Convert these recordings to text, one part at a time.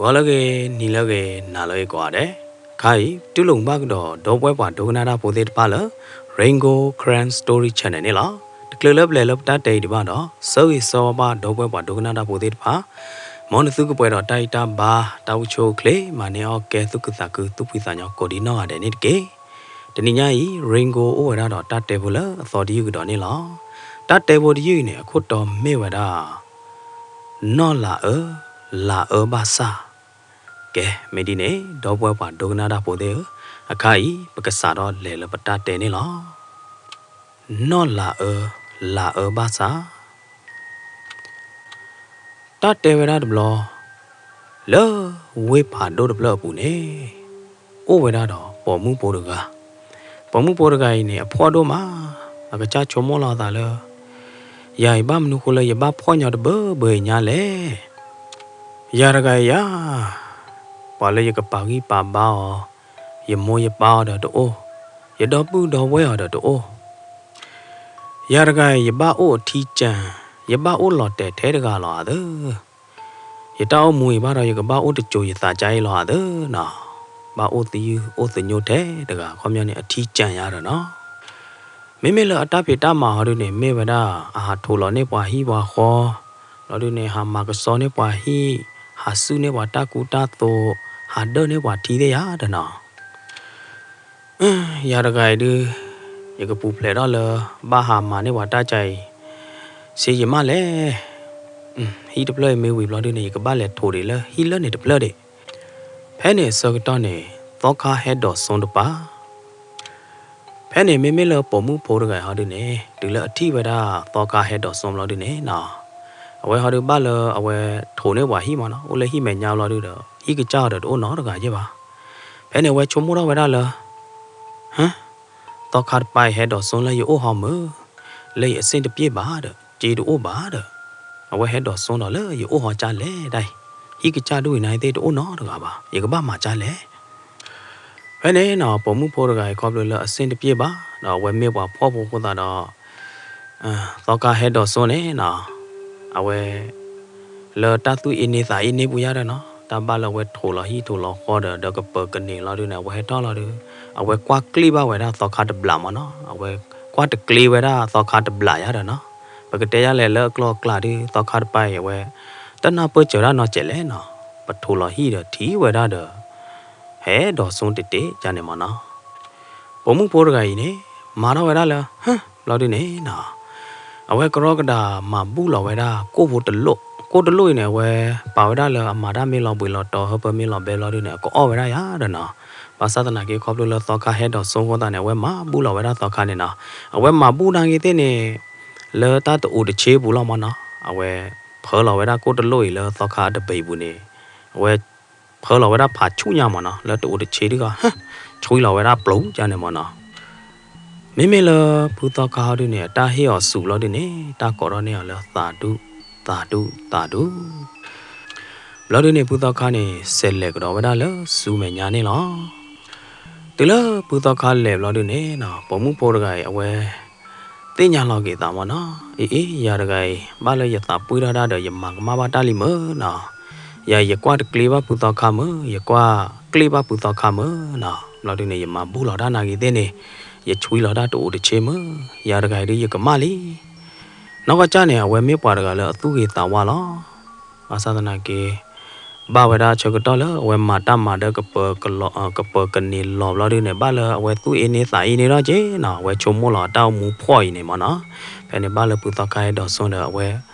ဂီၤလၢအဂ့ၤ, နံၤလၢအဂ့ၤ, နၤလၢအဂ့ၤကိးဂၤဒဲး, ခါအံၤ တူၢ်လိာ်ဘၣ်ကဒီး ဒီပုၢ်ဝဲၢ်ပှၤဒိကနၣ်တၢ်ဖိသ့ၣ်တဖၣ်လၢ Rain Gold Karen Story Channel န့ၣ်လီၤ. တချုးလၢပလဲၤလၢပတၢ်တဲအံၤဒံးဘၣ်ဒီး ဆၢဂ့ၤဆၢဝါဘၣ် ဒီပုၢ်ဝဲၢ်ပှၤဒိကနၣ်တၢ်ဖိသ့ၣ်တဖၣ်, မ်နသုကပှဲၤဒီးတၢ်အံၣ်တၢ်ဘါ, တၢ်အိၣ်ဆူၣ်အိၣ်ချ့, မၤန့ၢ်အီၣ်ကဲ သူၣ်ခုသးခု သူၣ်ဖှံသးညီ ကိးဒံနီၢ်ဂၤဒဲးန့ၣ်တက့ၢ်. တနံၤညါအံၤ Rain Gold အိၣ်ဝဲဒၣ်ဒီးတၢ်တဲဖိလၢအသီတယုၢ်ကဒီးန့ၣ်လီၤ. တၢ်တဲဖိတယုၢ်အံၤန့ၣ် အခိၣ်တီမ့ၢ်ဝဲဒၣ် နီၢ်လၤအၢ, လၤအၢဘၣ်ဆၣ်. ကဲ မ့ၢ်ဒ်န့ၣ် ဒီပုၢ်ဝဲၢ်ပှၤဒိကနၣ်တၢ်ဖိသ့ၣ်ဧၢ, အခါအံၤ ပကစးထီၣ်လဲၤလၢပတၢ်တဲန့ၣ်လီၤ. နီၢ်လၤအၢ, လၤအၢဘၣ်ဆၣ်. တၢ်တဲဝဲဒၣ်တဘျီ, လၢဝ့ၢ်ဖးဒိၣ်တဖျၢၣ်အပူၤန့ၣ် အိၣ်ဝဲဒၣ်ဒီးပိာ်မုၣ်ဖိတဂၤ. ပိာ်မုၣ်ဖိတဂၤအံၤန့ၣ် အဖှီၣ်ဒိၣ်မး, အကစၢ်ဆိကမိၣ်လီၤအသးလၢ ယၤအံၤဘၣ်မနုၤဃိလၢယဘၣ်ဖှီၣ်ညီတဘၢဘၢအံၤညါလဲၣ်. ယၤတဂၤအံၤဧါ, ပှၤလၢယကပာ်ဂံၢ်ပာ်ဘါအီၤ, ယမိၢ်ယပၢ်အီၤဒီးတအိၣ်, ယဒီပုၢ်ဒီဝဲၢ်အီၤဒီးတအိၣ်. ယၤတဂၤအံၤ ယဘၣ်အိၣ်အထံကၢၢ်, ယဘၣ်အိၣ်လီၤတဲာ်ထဲတဂၤလီၤဧါသၢ. ယတၢ်အိၣ်မူအံၤဘၣ်ဒီး ယကဘၣ်အိၣ်တစိၤယသးကါအံၤလီၤဧါသၢနီၤ. ဘၣ်အိၣ်သယုၢ်အိၣ်သညိထဲတဂၤ ခီပညီန့ၣ် အထံကၢၢ်ယါဒီးနီၤ. မ့မ့ၢ်လၢအတၢ်ဖံးတၢ်မၤဟီဒုန့ၣ် မ့ၢ်ဝဲဒၣ် အဟးထိးလီၤန့ၢ်ပှၤဟံၣ်ပှၤဃီ, ဘျီဒုန့ၣ် ဟးမၤကဆှီန့ၢ်ပှၤဟံၣ်, ဟးစုၣ်န့ၢ်ပှၤတၢ်ကူတၢ်သိး, ဟးဒၢၣ်န့ၢ်ပှၤထံသ့ၣ်ယါဒီးနီၤ. ယၤတဂၤအံၤဒု, ယကပူၤဖျဲးထီၣ်လၢ ဘၣ်ဟးမၤန့ၢ်ပှၤတၢ်ကါအံၤ ဆ့ယံာ်မးလဲၣ်. ဟံၣ်တဖျၢၣ်အံၤမ့ၢ်ဝံၤဘျီဒုန့ၣ် ယကဘၣ်လဲၤထိးဒံးလၢဟံၣ်လၢန့ၣ်တဖျၢၣ်ဒံး. ဖဲန့ၣ်အဆၢကတီၢ်န့ၣ် သီခါဟဲဒိးစိတပၤ. ဖဲန့ၣ်မ့မ့ၢ်လၢပိာ်မုၣ်ဖိတဂၤဟီဒုန့ၣ် တုၤလၢအထံၣ်ဝဲဒၣ်သီခါဟဲဒိးစိဘျီဒုန့ၣ်နီၤ, အဝဲဟီဒုဘၣ်လၢအဝဲထိးန့ၢ်ပှၤဟံၣ်မးနီၤ, အိၣ်လၢဟံၣ်မဲာ်ညါဘျီဒုဒီး ဟံၣ်ကစၢ်အီၤဒီးတအိၣ်နီတဂၤယဲၢ်ဘၣ်. ဖဲန့ၣ်အဝဲဆိကမိၣ်ထီၣ်ဝဲဒၣ်လၢ ဟၢ, သီခါတပၤအံၤဟဲဒိးစိလၢယအိၣ်ဟီမုၢ်, လၢယအဆ့ၣ်တပျ့ၢ်ဘၣ်ဒီး က့တအိၣ်ဘၣ်ဒီး, အဝဲဟဲဒိးစိဒီးလၢယအိၣ်ဟီကၢ်လဲၣ်ဒၣ်အံၤ, ဟံၣ်ကစၢ်ဒူၣ်အံၤန့ၣ်သ့ၣ်တအိၣ်နီတဂၤဘၣ်, ယကဘၣ်မၤကၢ်လဲၣ်. ဖဲန့ၣ်နီၤ ပိာ်မုၣ်ဖိတဂၤအံၤခီဖျိလၢအဆ့ၣ်တပျ့ၢ်ဘၣ်ဒီး အဝဲမ့ၢ်ပှၤဖှီၣ်ဖိအဃိသတးဒီး သီခါဟဲဒိးစိန့ၣ်နီၤ, အဝဲ လၢတၢ်သူၣ်အ့န့သးအ့န့ပူၤယါဒီးနီၤ, တၢ်ဘၣ်လၢအဝဲထိးလီၤဟံၣ်ထိးလီၤဃီဒီး ဒီးကပၢၤကန့ၢ်လီၤဒုန့ၣ် အဝဲဟဲထီၣ်လီၤဒု, အဝဲကွၢ်ကျ့ၣ်ဘၣ်ဝဲဒၣ်သီခါတဘျးမးနီၤ, အဝဲကွၢ်တကျ့ဝဲဒၣ်သီခါတဘျးယါဒီးနီၤ, ပကတဲယါလဲၣ်လၢအကျိၤအကျဲဒု သီခါတပၤအံၤအဝဲ တနၢ်ပၢၢ်စၢၤဒၣ်နီတစဲးလဲၣ်နီၤ, ပထိးလီၤဟံၣ်ဒီးထံၣ်ဝဲဒၣ်ဒီး ဟဲဒိးစိတ့ၢ်တ့ၢ်ကန့ၣ်မးနီၤ. ပိာ်မုၣ်ဖိတဂၤအံၤန့ၣ် မၤထီၣ်ဝဲဒၣ်လၢ ဟၢ ဘျီဒုန့ၣ်နီၤ, အဝဲကရီကဒးမၤဘူၣ်လီၤဝဲဒၣ်ကိၣ်ဖိတလိၣ်, ကိၣ်တလိၣ်အံၤန့ၣ် အဝဲပာ်ဝဲဒၣ်လၢအမၤတၢ်မ့ၢ်လီၤဘှံးလီၤတီၤ ဟၢဖၢမ့ၢ်လီၤဘဲဘျီဒုန့ၣ် အကအီၣ်ဝဲဒၣ်ယါဒီးနီၤ, ဘၣ်ဆၣ်သနာ်က့ခီဖျိလၢသီခါဟဲဒိးစိအဃိသတးန့ၣ် အဝဲမၤဘူၣ်လီၤဝဲဒၣ်သီခါန့ၣ်နီၤ, အဝဲမၤဘူၣ်နာ်ဂ့ၤသ့ၣ်န့ၣ် လၢတၢ်တအိၣ်တဆ့ပူၤလီၤမးနီၤ, အဝဲဖၢလီၤဝဲဒၣ်ကိၣ်တလိၣ်အံၤလၢသီခါအတဘ့ၣ်ပူၤန့ၣ်, အဝဲ ဖၢလီၤဝဲဒၣ်ဖးဆူၣ်ညါမးနီၤ, လၢတအိၣ်တဆ့ဒုဂီၢ် ဆွံလီၤဝဲဒၣ်ပျိကန့ၣ်မးနီၤ. မ့မ့ၢ်လၢဖုသီခါဟီဒုန့ၣ် အတၢ်ဟ့ၣ်အီၤစူးဘျီဒုန့ၣ် တၢ်ကိးထီၣ်န့ၢ်အီၤလၢသးဒူ, သးဒူ, သးဒူ. ဘျီဒုန့ၣ် ဖုသီခါန့ၣ် ဆဲးလဲၤကဒီးဝဲဒၣ်လၢစူမဲာ်ညါန့ၣ်လီၤ. တုၤလၢဖုသီခါလဲၤဘျီဒုန့ၣ်နီၤ, ပိာ်မုၣ်ဖိတဂၤအံၤ အဝဲ သ့ၣ်ညါလီၤက့ၤသးမးနီၤ, အ့ အ့ ယၤတဂၤအံၤ ဘၣ်လၢယသးပှံၢ်ထီၣ်ဒၣ်ဒီး ယမၤကမၣ်ဘၣ်တၢ်လံမုၢ်နီၤ, ယၤ ယကွၢ်တကျ့ဘၣ်ဖုသီခါမုၢ်, ယကွၢ်ကျ့ဘၣ်ဖုသီခါမုၢ်နီၤ, ဘျီဒုန့ၣ် ယမၤဘူၣ်လီၤတၢ်နာ်ဂ့ၤသ့ၣ်န့ၣ်, ယဆွံလီၤတၢ်တအိၣ်တဆ့မုၢ်, ယၤတဂၤအံၤဒု ယကမၣ်လံ. နီၢ်ကီၢ်ကၢ်န့ၣ် အဝဲမ့ၢ်ပှၤတဂၤလၢအသူၣ်ဂ့ၤသးဝါလီၤ. ဘၣ်ဆၣ်သနာ်က့ ဘၣ်ဝဲဒၣ်ဆၢကတီၢ်လၢအဝဲမၤတၢ်မၤဒီး ကပၢၤကလီၤ, ကပၢၤကန့ၢ်လီၤဘျီဒုန့ၣ် ဘၣ်လၢအဝဲသူၣ်အ့န့သးအ့န့ထီၣ်က့နီၤ, အဝဲဆိကမိၣ်လီၤအတၢ်အိၣ်မူဖှီၣ်အံၤန့ၣ်မးနီၤ, ဖဲန့ၣ်ဘၣ်လၢဖုသီခါဟဲဒိးစိဒီး အဝဲ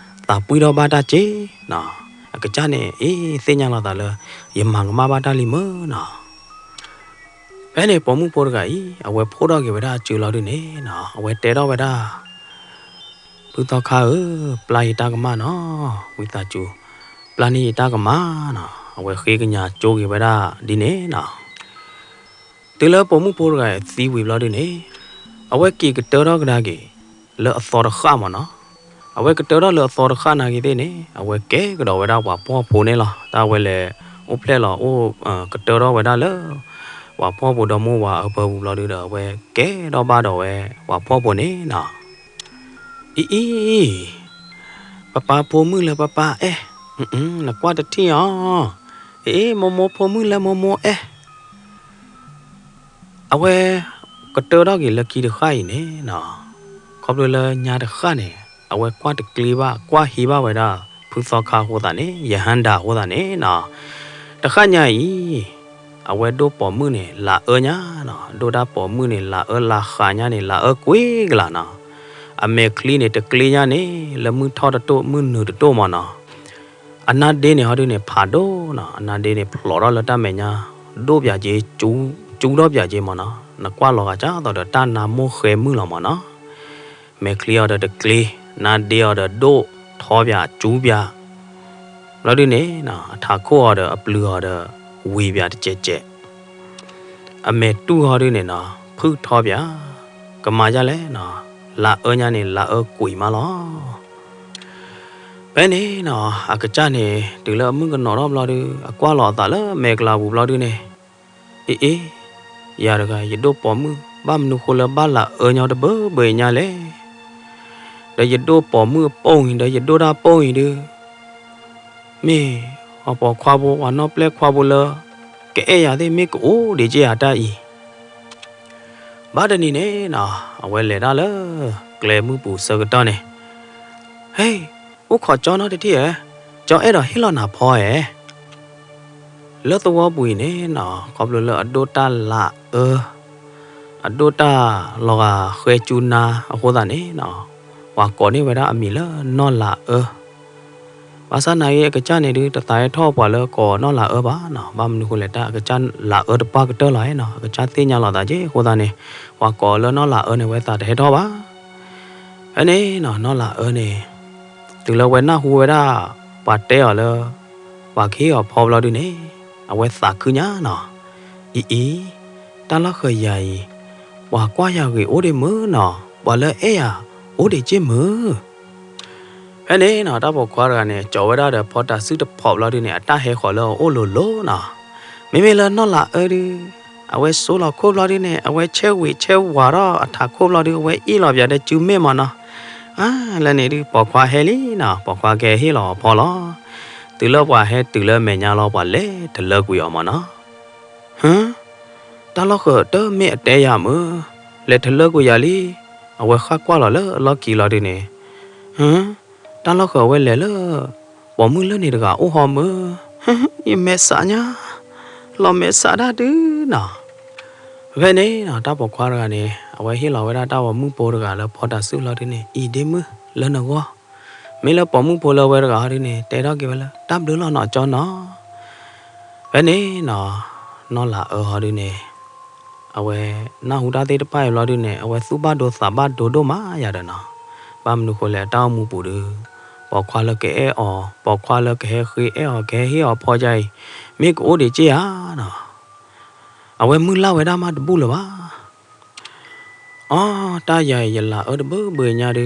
သးပှံၢ်ထီၣ်ဘၣ်တၢ်က့နီၤ, အကစၢ်န့ၣ် အ့ သ့ၣ်ညါလီၤသးလၢ ယမၤကမၣ်ဘၣ်တၢ်လံမုၢ်နီၤ. ဖဲန့ၣ်ပိာ်မုၣ်ဖိတဂၤအံၤ အဝဲဖှိၣ်ထီၣ်က့ၤဝဲဒၣ်အစုလီၤဒုန့ၣ်နီၤ, အဝဲတဲထီၣ်ဝဲဒၣ် ဖုသီခါဧၢ, ပျၢ်ယတၢ်ကမၣ်နီၤ, ဝံသးစူၤ ပျၢ်န့ၢ်ယတၢ်ကမၣ်နီၤ, အဝဲဃ့ကညးကၠိက့ၤဝဲဒၣ်ဒ်န့ၣ်နီၤ. တုၤလၢပိာ်မုၣ်ဖိတဂၤအံၤသံဝံၤဘျီဒုန့ၣ်, အဝဲက့ၤကတၢၢ်ထီၣ်ကဒါက့ၤ လၢအသီတဃၣ်မးနီၤ, အဝဲကတၢၢ်ထီၣ်လၢအသီတဃၣ်နာ်ဂ့ၤသ့ၣ်န့ၣ် အဝဲကဲကဒီးဝဲဒၣ်ပှၤဖှီၣ်ဖိန့ၣ်လီၤ, တၢ်အဝဲလဲၤအိၣ်ဖျဲၣ်လီၤအိၣ် ကတၢၢ်ထီၣ်ဝဲဒၣ်လၢ ပှၤဖှီၣ်ဖိဒီမါဝၤအၢပၢပူၤဘျီဒုဒီး အဝဲကဲထီၣ်ဘၣ်ဒီးဝဲပှၤဖှီၣ်ဖိန့ၣ်နီၤ. အံၤအံၤ, ပပၢ်ဖိမုၣ်လၢပပၢ်အဲၣ်, နကွၢ်တထံၣ်အီၤ, အ့ မိၢ်မိၢ်ဖိမုၣ်လၢမိၢ်မိၢ်အဲၣ်, အဝဲကတၢၢ်ထီၣ်က့ၤလၢခံတဃၣ်အံၤန့ၣ်နီၤ, ခီဖျိလၢညါတဃၣ်န့ၣ် အဝဲကွၢ်တကျ့ဘၣ် ကွၢ်ဟံးဘၣ်ဝဲဒၣ် ဖုသီခါအဃိသတးန့ၣ် ရဟန္တာအဃိသတးန့ၣ်နီၤ, တဃၣ်ညါအံၤ အဝဲဒိၣ်ပိာ်မုၣ်န့ၣ် လၢအၢညါနီၤ, ဒိၣ်တၢ်ပိာ်မုၣ်န့ၣ် လၢအၢလၢဃးညါန့ၣ် လၢအၢကွံာ်ကလာ်နီၤ, အမဲာ်ချံန့ၣ် တကျ့ညါန့ၣ် လၢမုၢ်ထီၣ်တတိၢ် မုၢ်နုာ်တတိၢ်မၢ်နီၤ, အနါဒ့န့ၣ်ဟီဒုန့ၣ် ဖးဒိၣ်နီၤ, အနါဒ့န့ၣ် ဖျိးထီၣ်လၢတၢ်မဲာ်ညါ ဒိၣ်ပၠးက့ၤ ကၠူထီၣ်ပၠးက့ၤမၢ်နီၤ, နကွၢ်လီၤဂာ်ကၢ်သိးဒီးတၢ်နါမိၢ်ဃဲမုၢ်လီၤမၢ်နီၤ, မဲာ်ချံအီၤဒီးတကျ့, နါဒ့အီၤဒီးဒိၣ်ထီပၠး ကၠူပၠး လီၤဒုန့ၣ်နီၤ, အထးခိၣ်အီၤဒီးအပျုၤအီၤဒီး ဝံၤပၠးတစဲးစဲး, အမဲာ်တူၢ်ဟီဒုန့ၣ်နီၤ ဖုၣ်ထီပၠး, ကမၤဒ်လဲၣ်နီၤ, လၢအၢညါန့ၣ် လၢအၢကွံာ်မးလီၤ. ဖဲန့ၣ်နီၤ အကစၢ်န့ၣ် တုၤလၢအမုၣ်ကနီၤထီၣ်ဘျီဒု အကွၢ်လီၤအသးလၢမဲာ်ကလၤပူၤဘျီဒုန့ၣ်, အ့အ့, ယၤတဂၤ ယဒိၣ်ပိာ်မုၣ် ဘၣ်မနုၤဃိလၢဘၣ်လၢအၢညီတဘၢဘၢအံၤညါလဲၣ်, ဒီးယဒိၣ်ပိာ်မုၣ်အပိၢ်အံၤ ဒီးယဒိၣ်တၢ်ပိၢ်အံၤဒု မ့ၢ်အပိာ်ခွါဖိ ပှၤနီၢ်ပျဲၢ်ခွါဖိလၢ ကအဲၣ်ယၤသ့ၣ် မ့ၢ်ကအိၣ်ဒံးက့ယၤတၢ်အံၤ, ဘၣ်တနံၤန့ၣ်နီၤ အဝဲလဲၤတၢ်လၢ ကျဲမုၢ်ပူၤဆၢကတီၢ်န့ၣ်, ဟဲ, အိၣ်ခိးကၠီနီတထံၣ်ဧါ, ကၠီအဲၣ်ဒိးဟ့ၣ်လီၤနၤဖီဧါ. လၢသဝီပူၤအံၤန့ၣ်နီၤ ခီဖျိလၢအဒိၣ်တၢ်လၢအၢ, အဒိၣ်တၢ်လီၤဂာ်ဃဲကၠူနါအဃိသတးန့ၣ်နီၤ, ပှၤကိးန့ၢ်ဝဲဒၣ်အမံၤလၢနီၢ်လၤအၢ ဘၣ်ဆၣ်နာ်က့ အကစၢ်န့ၣ်ဒု တသးဟဲထီၣ်ပှၤလၢကိးနီၢ်လၤအၢဘၣ်နီၤ, ဘၣ်မနုၤဃိလဲၣ် တၢ်အကစၢ်လၤအၢတပှၢ်ကတၢၢ်လီၤနီၤ, အကစၢ်သ့ၣ်ညါလီၤသးက့အဃိသတးန့ၣ်, ပှၤကိးအီၤလၢနီၢ်လၤအၢန့ၣ် ဝဲသးတဟဲထီၣ်ဘၣ်. ဖဲန့ၣ်နီၤ နီၢ်လၤအၢန့ၣ် တုၤလၢဝဲနၢ်ဟူဝဲဒၣ် ပှၤတဲအီၤလၢ ပှၤကဟ့ၣ်အီၤဖီဘျီဒုန့ၣ် အဝဲသးခုညါနီၤ, အံၤအံၤ, တၢ်လီၢ်ဃၢၤယၤအံၤ, ပှၤကွၢ်ယၤဂ့ၤအိၣ်ဒံးမုၢ်နီၤ, ပှၤလၢအဲၣ်ယၤအိၣ်ဒံးက့မုၢ်. ဖဲန့ၣ်နီၤ တၢ်ပိာ်ခွါတဂၤန့ၣ် ကၠီၤဝဲဒၣ်ဒီးဖီတၢ်စုတဖီးဘျီဒုန့ၣ် အတၢ်ဟဲဃီၤလၢအအိၣ်လိၤလိၤနီၤ, မ့မ့ၢ်လၢနီၢ်လၤအၢဒု အဝဲစိလီၤခိၣ်ဘျီဒုန့ၣ် အဝဲဆဲးဝံၤဆဲးဝါထီၣ်အထးခိၣ်ဘျီဒု အဝဲအ့ၣ်လီၤပၠးဒီးစုမ့ၢ်မၢ်နီၤ, အါ လၢန့ၣ်ဒု ပိာ်ခွါဟဲလံနီၤ, ပိာ်ခွါကဟဲဟ့ၣ်လီၤအီၤဖီလီၤ. တုၤလၢပှၤဟဲတုၤလၢအမဲာ်ညါလီၤ ပှၤလဲၤထလၢကွံာ်အီၤမၢ်နီၤ, ဟၢ, တၢ်လီၢ်ဃၢၤတမ့ၢ်အတဲယၤမုၢ်, လဲၤထလၢကွံာ်ယၤလံ. အဝဲဃၣ်ကွၢ်လီၤလၢအလီၢ်ခံလီၤဒုန့ၣ်, ဟၢ, တၢ်လီၢ်ဃၢၤအဝဲလဲၤလၢ ပိာ်မုၣ်လၢန့ၣ်တဂၤအိၣ်ဟီမုၢ်, ယမဲာ်ဆှးညါ, လီၤမဲာ်ဆှးဒၣ်ဒုနီၤ. ဖဲန့ၣ်နီၤ တၢ်ပိာ်ခွါတဂၤန့ၣ် အဝဲဟ့ၣ်လီၤဝဲဒၣ်တၢ်ပိာ်မုၣ်ဖိတဂၤလၢဖီတၢ်စုလီၤဒုန့ၣ် အံၤဒ့မုၢ်လၢနဂီၢ်, မ့ၢ်လၢပိာ်မုၣ်ဖိလၢအဝဲတဂၤဟီဒုန့ၣ် တဲထီၣ်က့ၤဝဲလၢ တၢ်ဘျုးလီၤနီၤကၠီနီၤ. ဖဲန့ၣ်နီၤ နီၢ်လၤအၢဟီဒုန့ၣ် အဝဲနၢ်ဟူတၢ်သ့ၣ်တဖၣ်အံၤဘျီဒုန့ၣ် အဝဲသူၣ်ဘၣ်ဒိသးဘၣ်ဒိဒိၣ်မးယၤဒီးနီၤ, ဘၣ်မနုၤဃိလဲၣ် အတၢ်အိၣ်မူပူၤဒု ပိာ်ခွါလၢကအဲၣ်အီၤ ပိာ်ခွါလၢကဟဲဃ့အဲၣ်အီၤ ကဟဲဟ့ၣ်အီၤဖီယါအံၤ မ့ၢ်ကအိၣ်ဒံးက့ဧါနီၤ. အဝဲမုၢ်လၢ်ဝဲဒၣ်မးတဘူၣ်လၢၤဘၣ်. အီ တၢ်ယၤအံၤယလၤအၢတဘၢဘၢညါဒု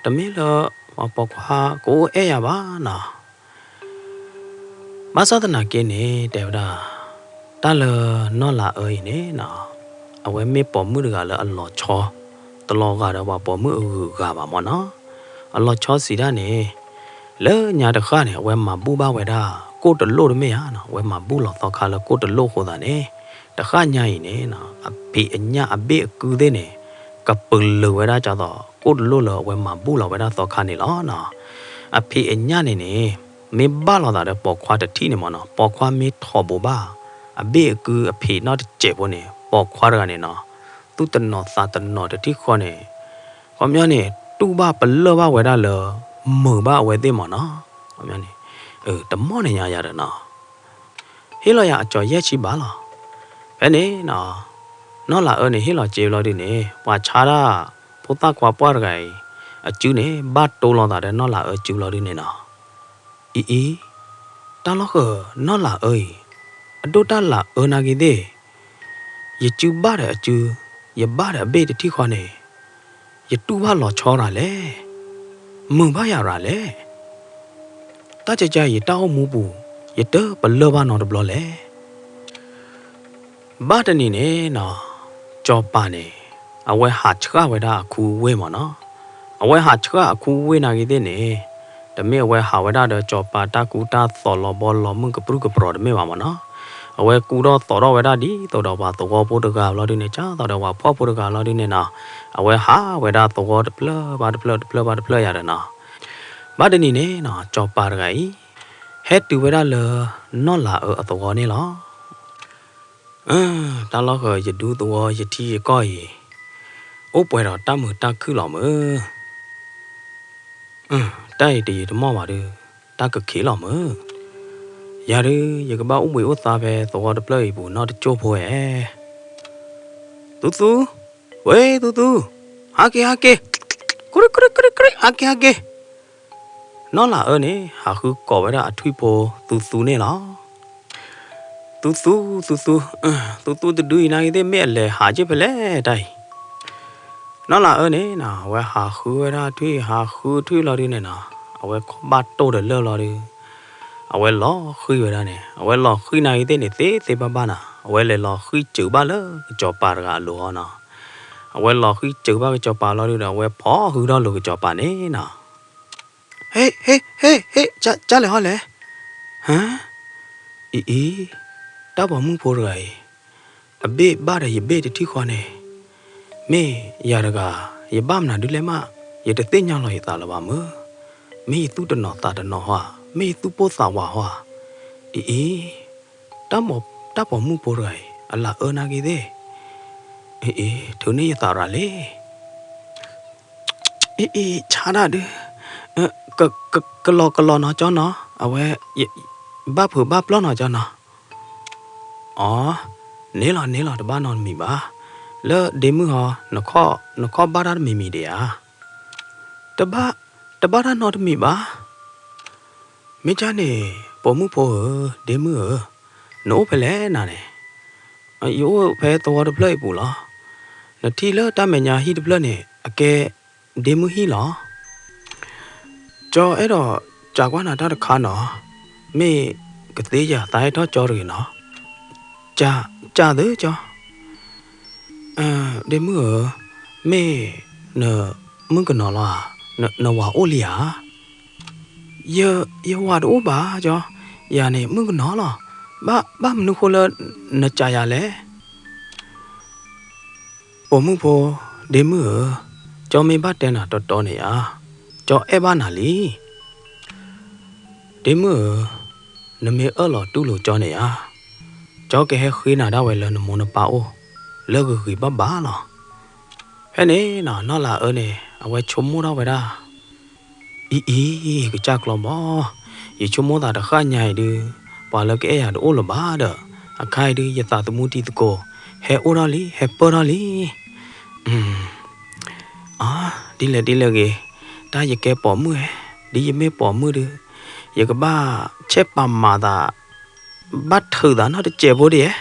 တမ့ၢ်လၢ ပှၤပိာ်ခွါကအိၣ်အဲၣ်ယၤဘၣ်နီၤ. ဘၣ်ဆၣ်သနာ်က့န့ၣ် တဲဝဲဒၣ် တၢ်လၢနီၢ်လၤအၢအံၤန့ၣ်နီၤ အဝဲမ့ၢ်ပိာ်မုၣ်တဂၤလၢအလီၤဆီ တလီၤဂာ်ဒီးပှၤပိာ်မုၣ်အဂုၤအဂၤဘၣ်မၢ်နီၤ. အလီၤဆီစံးဒၣ်န့ၣ် လၢညါတဃၣ်န့ၣ် အဝဲမၤဘူၣ်ဘၣ်ဝဲဒၣ် ကိၣ်တလိၣ်တမ့ၢ်ဧါနီၤ, အဝဲမၤဘူၣ်လီၤသီခါလၢကိၣ်တလိၣ်အဃိသတးန့ၣ် တဃၣ်ညါအံၤန့ၣ်နီၤ အဖံးအညၣ်အဘ့ၣ်အကုသ့ၣ်န့ၣ် ကပလၢၤဝဲဒၣ်ကၢ်သိး ကိၣ်တလိၣ်လၢအဝဲမၤဘူၣ်လီၤဝဲဒၣ်သီခါန့ၣ်လီၤနီၤ. အဖံးအညၣ်န့ၣ်န့ၣ် မ့ၢ်ဘၣ်လိာ်သးဒီးပိာ်ခွါတထံၣ်န့ၣ်မၢ်နီၤ ပိာ်ခွါမ့ၢ်ထိးဘိးဘၣ် အဘ့ၣ်အကုအဖံးနီတစဲးဖိန့ၣ် ပိာ်ခွါတဂၤန့ၣ်နီၤ သူၣ်တနီၤသးတနီၤတထံၣ်ဃီန့ၣ် ခီပညီန့ၣ် တူၢ်ဘၣ်ပလၢၢ်ဘၣ်ဝဲဒၣ်လၢ မုာ်ဘၣ်အဝဲသ့ၣ်မၢ်နီၤ. ခီပညီန့ၣ် တမီၢ်န့ၣ်ညါယၤဒီးနီၤ ဟ့ၣ်လီၤယၤအကၠီၤယဲၢ်ဆံဘးလီၤ. ဖဲန့ၣ်နီၤ နီၢ်လၤအၢန့ၣ်ဟ့ၣ်လီၤစ့ဘျီဒုန့ၣ် ပှၤဆါဒၣ် ဖိသၣ်ခွါပှၢ်တဂၤအံၤ အစုန့ၣ် ဘၣ်တိလီၤသးဒီးနီၢ်လၤအၢစုဘျီဒုန့ၣ်နီၤ. အံၤအံၤ တၢ်လီၢ်ဃၢၤနီၢ်လၤအၢအံၤ အဒိၣ်တၢ်လၤအၢနာ်က့သ့ၣ် ယစုဘၣ်ဒီးအစု ယဘၣ်ဒီးအဘ့ၣ်တထံၣ်ဃီန့ၣ် ယတူၢ်ဘၣ်လီၤဆီရၤလဲၣ်, မုာ်ဘၣ်ယၤရၤလဲၣ်. တၢ်ကကါအံၤ ယတၢ်အိၣ်မူပူၤ ယတပလၢၢ်ဘၣ်နီတဘျီလဲၣ်. ဘၣ်တနံၤန့ၣ်နီၤ စီၤပၤန့ၣ် အဝဲဟးဆှၣ်ဝဲဒၣ်အခူအဝ့ၢ်မၢ်နီၤ. အဝဲဟးဆှၣ်အခူအဝ့ၢ်နာ်က့သ့ၣ်န့ၣ် တမ့ၢ်အဝဲဟးဝဲဒၣ်ဒီးကၠီၤပၤတၢ်ကူတၢ်သိးလီၤဘီလီၤမုၢ်ကပြုၢ်ကပြီၤတမ့ၢ်ဘၣ်မ့ၢ်နီၤ. အဝဲကူထီၣ်သိးထီၣ်ဝဲဒၣ်ဒ်သိးဒီးပှၤသဝီဖိတဂၤဘျီဒုန့ၣ် ကၢ်သိးဒီးပှၤဖှီၣ်ဖိတဂၤဘျီဒုန့ၣ်နီၤ, အဝဲဟးဝဲဒၣ်သဝီတဖျၢၣ်ဘၣ်တဖျၢၣ်တဖျၢၣ်ဘၣ်တဖျၢၣ်ယၤဒီးနီၤ. ဘၣ်တနံၤန့ၣ်နီၤ ကၠီၤပၤတဂၤအံၤ ဟဲတုၤဝဲဒၣ်လၢ နီၢ်လၤအၢအသဝီန့ၣ်လီၤ. တၢ်လီၢ်ဃၢၤယဒူသဝီယထံယကီၢ်အံၤ အိၣ်ပှဲၤဒီးတၢ်မုာ်တၢ်ခုၣ်လီၤမုၢ်. တၢ်အံၤတယံာ်တမီၢ်ဘၣ်ဒုး တၢ်ကခံးလီၤမုၢ်. ယၤဒုး ယကဘၣ်အိၣ်ဘှံးအိၣ်သါဖဲသဝီတဖျၢၣ်အံၤပူၤနီတကၠိၢ်ဖိဧါ. သူသူ, ဝ့ သူသူ, ဟးက့ၤ ဟးက့ၤ, ကရံး ကရံး ကရံး ကရံး ဟးက့ၤ ဟးက့ၤ. နီၢ်လၤအၢန့ၣ် ဟးဃုကိးဝဲဒၣ်အထွံၣ်ဖိသူသူန့ၣ်လီၤ. သူသူ, သူသူ, သူသူတဒုအံၤနာ်က့သ့ၣ် မ့ၢ်အလဲၤဟးက့ၤဖဲလဲၣ်တၢ်အံၤ. နီၢ်လၤအၢန့ၣ်နီၤ အဝဲဟးဃုဝဲဒၣ်ထွံၣ် ဟးဃုထွံၣ်လီၤဒုန့ၣ်နီၤ, အဝဲခီၣ်ဘၣ်တိၢ်ဒီးလၢၢ်လီၤဒု, အဝဲလီၤဃံၢ်ဝဲဒၣ်န့ၣ် အဝဲလီၤဃံၢ်နာ်က့သ့ၣ်န့ၣ် သ့သ့ဘၣ်ဘၣ်နီၤ, အဝဲလဲၤလီၤဃံၢ်စၢၤဘၣ်လၢကစီၤပၤတဂၤအလိၤဟီနီၤ. အဝဲလီၤဃံၢ်စၢၤဘၣ်ကစီၤပၤလီၤဒုဒီး အဝဲဖီၣ်ဃုာ်ထီၣ်လိာ်ကစီၤပၤန့ၣ်နီၤ. ဟ့ၣ် ဟ့ၣ် ဟ့ၣ် ဟ့ၣ် ကၢ်လဲၣ်ဟီလဲၣ်. ဟါ, အံၤအံၤ, တၢ်ပိာ်မုၣ်ဖိတဂၤအံၤ အဘ့ၣ်ဘၣ်ဒီးယဘ့ၣ်တထံၣ်ဃီန့ၣ်, မ့ၢ်ယၤတဂၤ ယဘၣ်မနုၤဒုလဲၣ်မး, ယတသ့ၣ်ညါလီၤယသးလၢၤဘၣ်မုၢ်, မ့ၢ်ယသူၣ်တနီၤသးတနီၤဟီဧါ, မ့ၢ်ယသူၣ်ပိၢ်သးဝးဟီဧါ. အံၤအံၤ, တၢ်ပိာ်မုၣ်ဖိတဂၤအံၤ အလၤအၢနာ်က့သ့ၣ်, အံၤအံၤ ထုးန့ၢ်ယသးရၤလံ. အံၤအံၤ ဆါဒၣ်ဒု, ကလီၤကလီၤနီၤကၠီနီၤ, အဝဲ ဘၣ်ဖုးဘၣ်ပျီၢ်နီၤကၠီနီၤ. အီ, န့ၣ်လီၤန့ၣ်လီၤ တဘၣ်နီတမံၤဘၣ်. လၢဒ့မုၣ်ဟီ, နခီၣ်ဘၣ်တၢ်တမံၤမံၤဒံးဧါ. တဘၣ်, တဘၣ်တၢ်နီတမံၤဘၣ်. မ့ၢ်ကၢ်န့ၣ် ပိာ်မုၣ်ဖိဧၢ, ဒ့မုၣ်ဧၢ, နအိၣ်ဖဲလဲၣ်နၤန့ၣ်. ယအိၣ်ဖဲသဝီတဖျၢၣ်အံၤပူၤလီၤ. နထံၣ်လၢတၢ်မဲာ်ညါဟံၣ်တဖျၢၣ်န့ၣ် အကဲဒ့မုၣ်ဟံၣ်လီၤ. ကၠီအဲၣ်ဒိးစံးကွၢ်နၤတၢ်တခါနီၤ, မ့ၢ်ကသ့ယၤသးဟဲထီၣ်ကၠီတဂ့ၤနီၤ. စံးသုကၠီ, ဒ့မုၣ်ဧၢ, မ့ၢ်နမုၣ်ကနီၤလီၤဧါ, နဝၤအိၣ်လံဧါ. ယ, ယဝၤတအိၣ်ဘၣ်ကၠီ, ယၤန့ၣ်မုၣ်ကနီၤလီၤ. ဘၣ်မနုၤဃိလၢနစံးယၤလဲၣ်. ပိာ်မုၣ်ဖိ, ဒ့မုၣ်ဧၢ, ကၠီမ့ၢ်ဘၣ်တဲနၤတီတီန့ၣ်ဧါ, ကၠီအဲၣ်ဘၣ်နၤလံ. ဒ့မုၣ်ဧၢ, နမ့ၢ်အၢၣ်လီၤတူၢ်လိာ်ကၠီန့ၣ်ဧါ, ကၠီကဟဲဃ့နၤဒၣ်ဝဲလၢနမိၢ်နပၢ်အိၣ်, လၢဂ့ၤဂ့ၤဘၣ်ဘၣ်လီၤ. ဖဲန့ၣ်နီၤ နီၢ်လၤအၢန့ၣ် အဝဲဆိကမိၣ်ထီၣ်ဝဲဒၣ်, အံၤအံၤ ကစၢ်ကျီဘီ, ယဆိကမိၣ်သးတဃၣ်ညါအံၤဒုး, ပှၤလၢကအဲၣ်ယၤတအိၣ်လၢၤဘၣ်ဒီး, အခါအံၤဒုး ယသးသမူတံၤသကိး, ဟဲအိၣ်ထီၣ်လံ ဟဲပၢၢ်ထီၣ်လံ. အါ, ဒ်လဲၣ်ဒ်လဲၣ်ဂ့ၤ, တၢ်ယကဲပိာ်မုၣ်ဧါ, ဒ်ယမ့ၢ်ပိာ်မုၣ်ဒုး, ယကဘၣ်ဆဲးပာ်မၤသး, ဘၣ်ထုးသးနီတစဲးဖိဒ်ဧါ.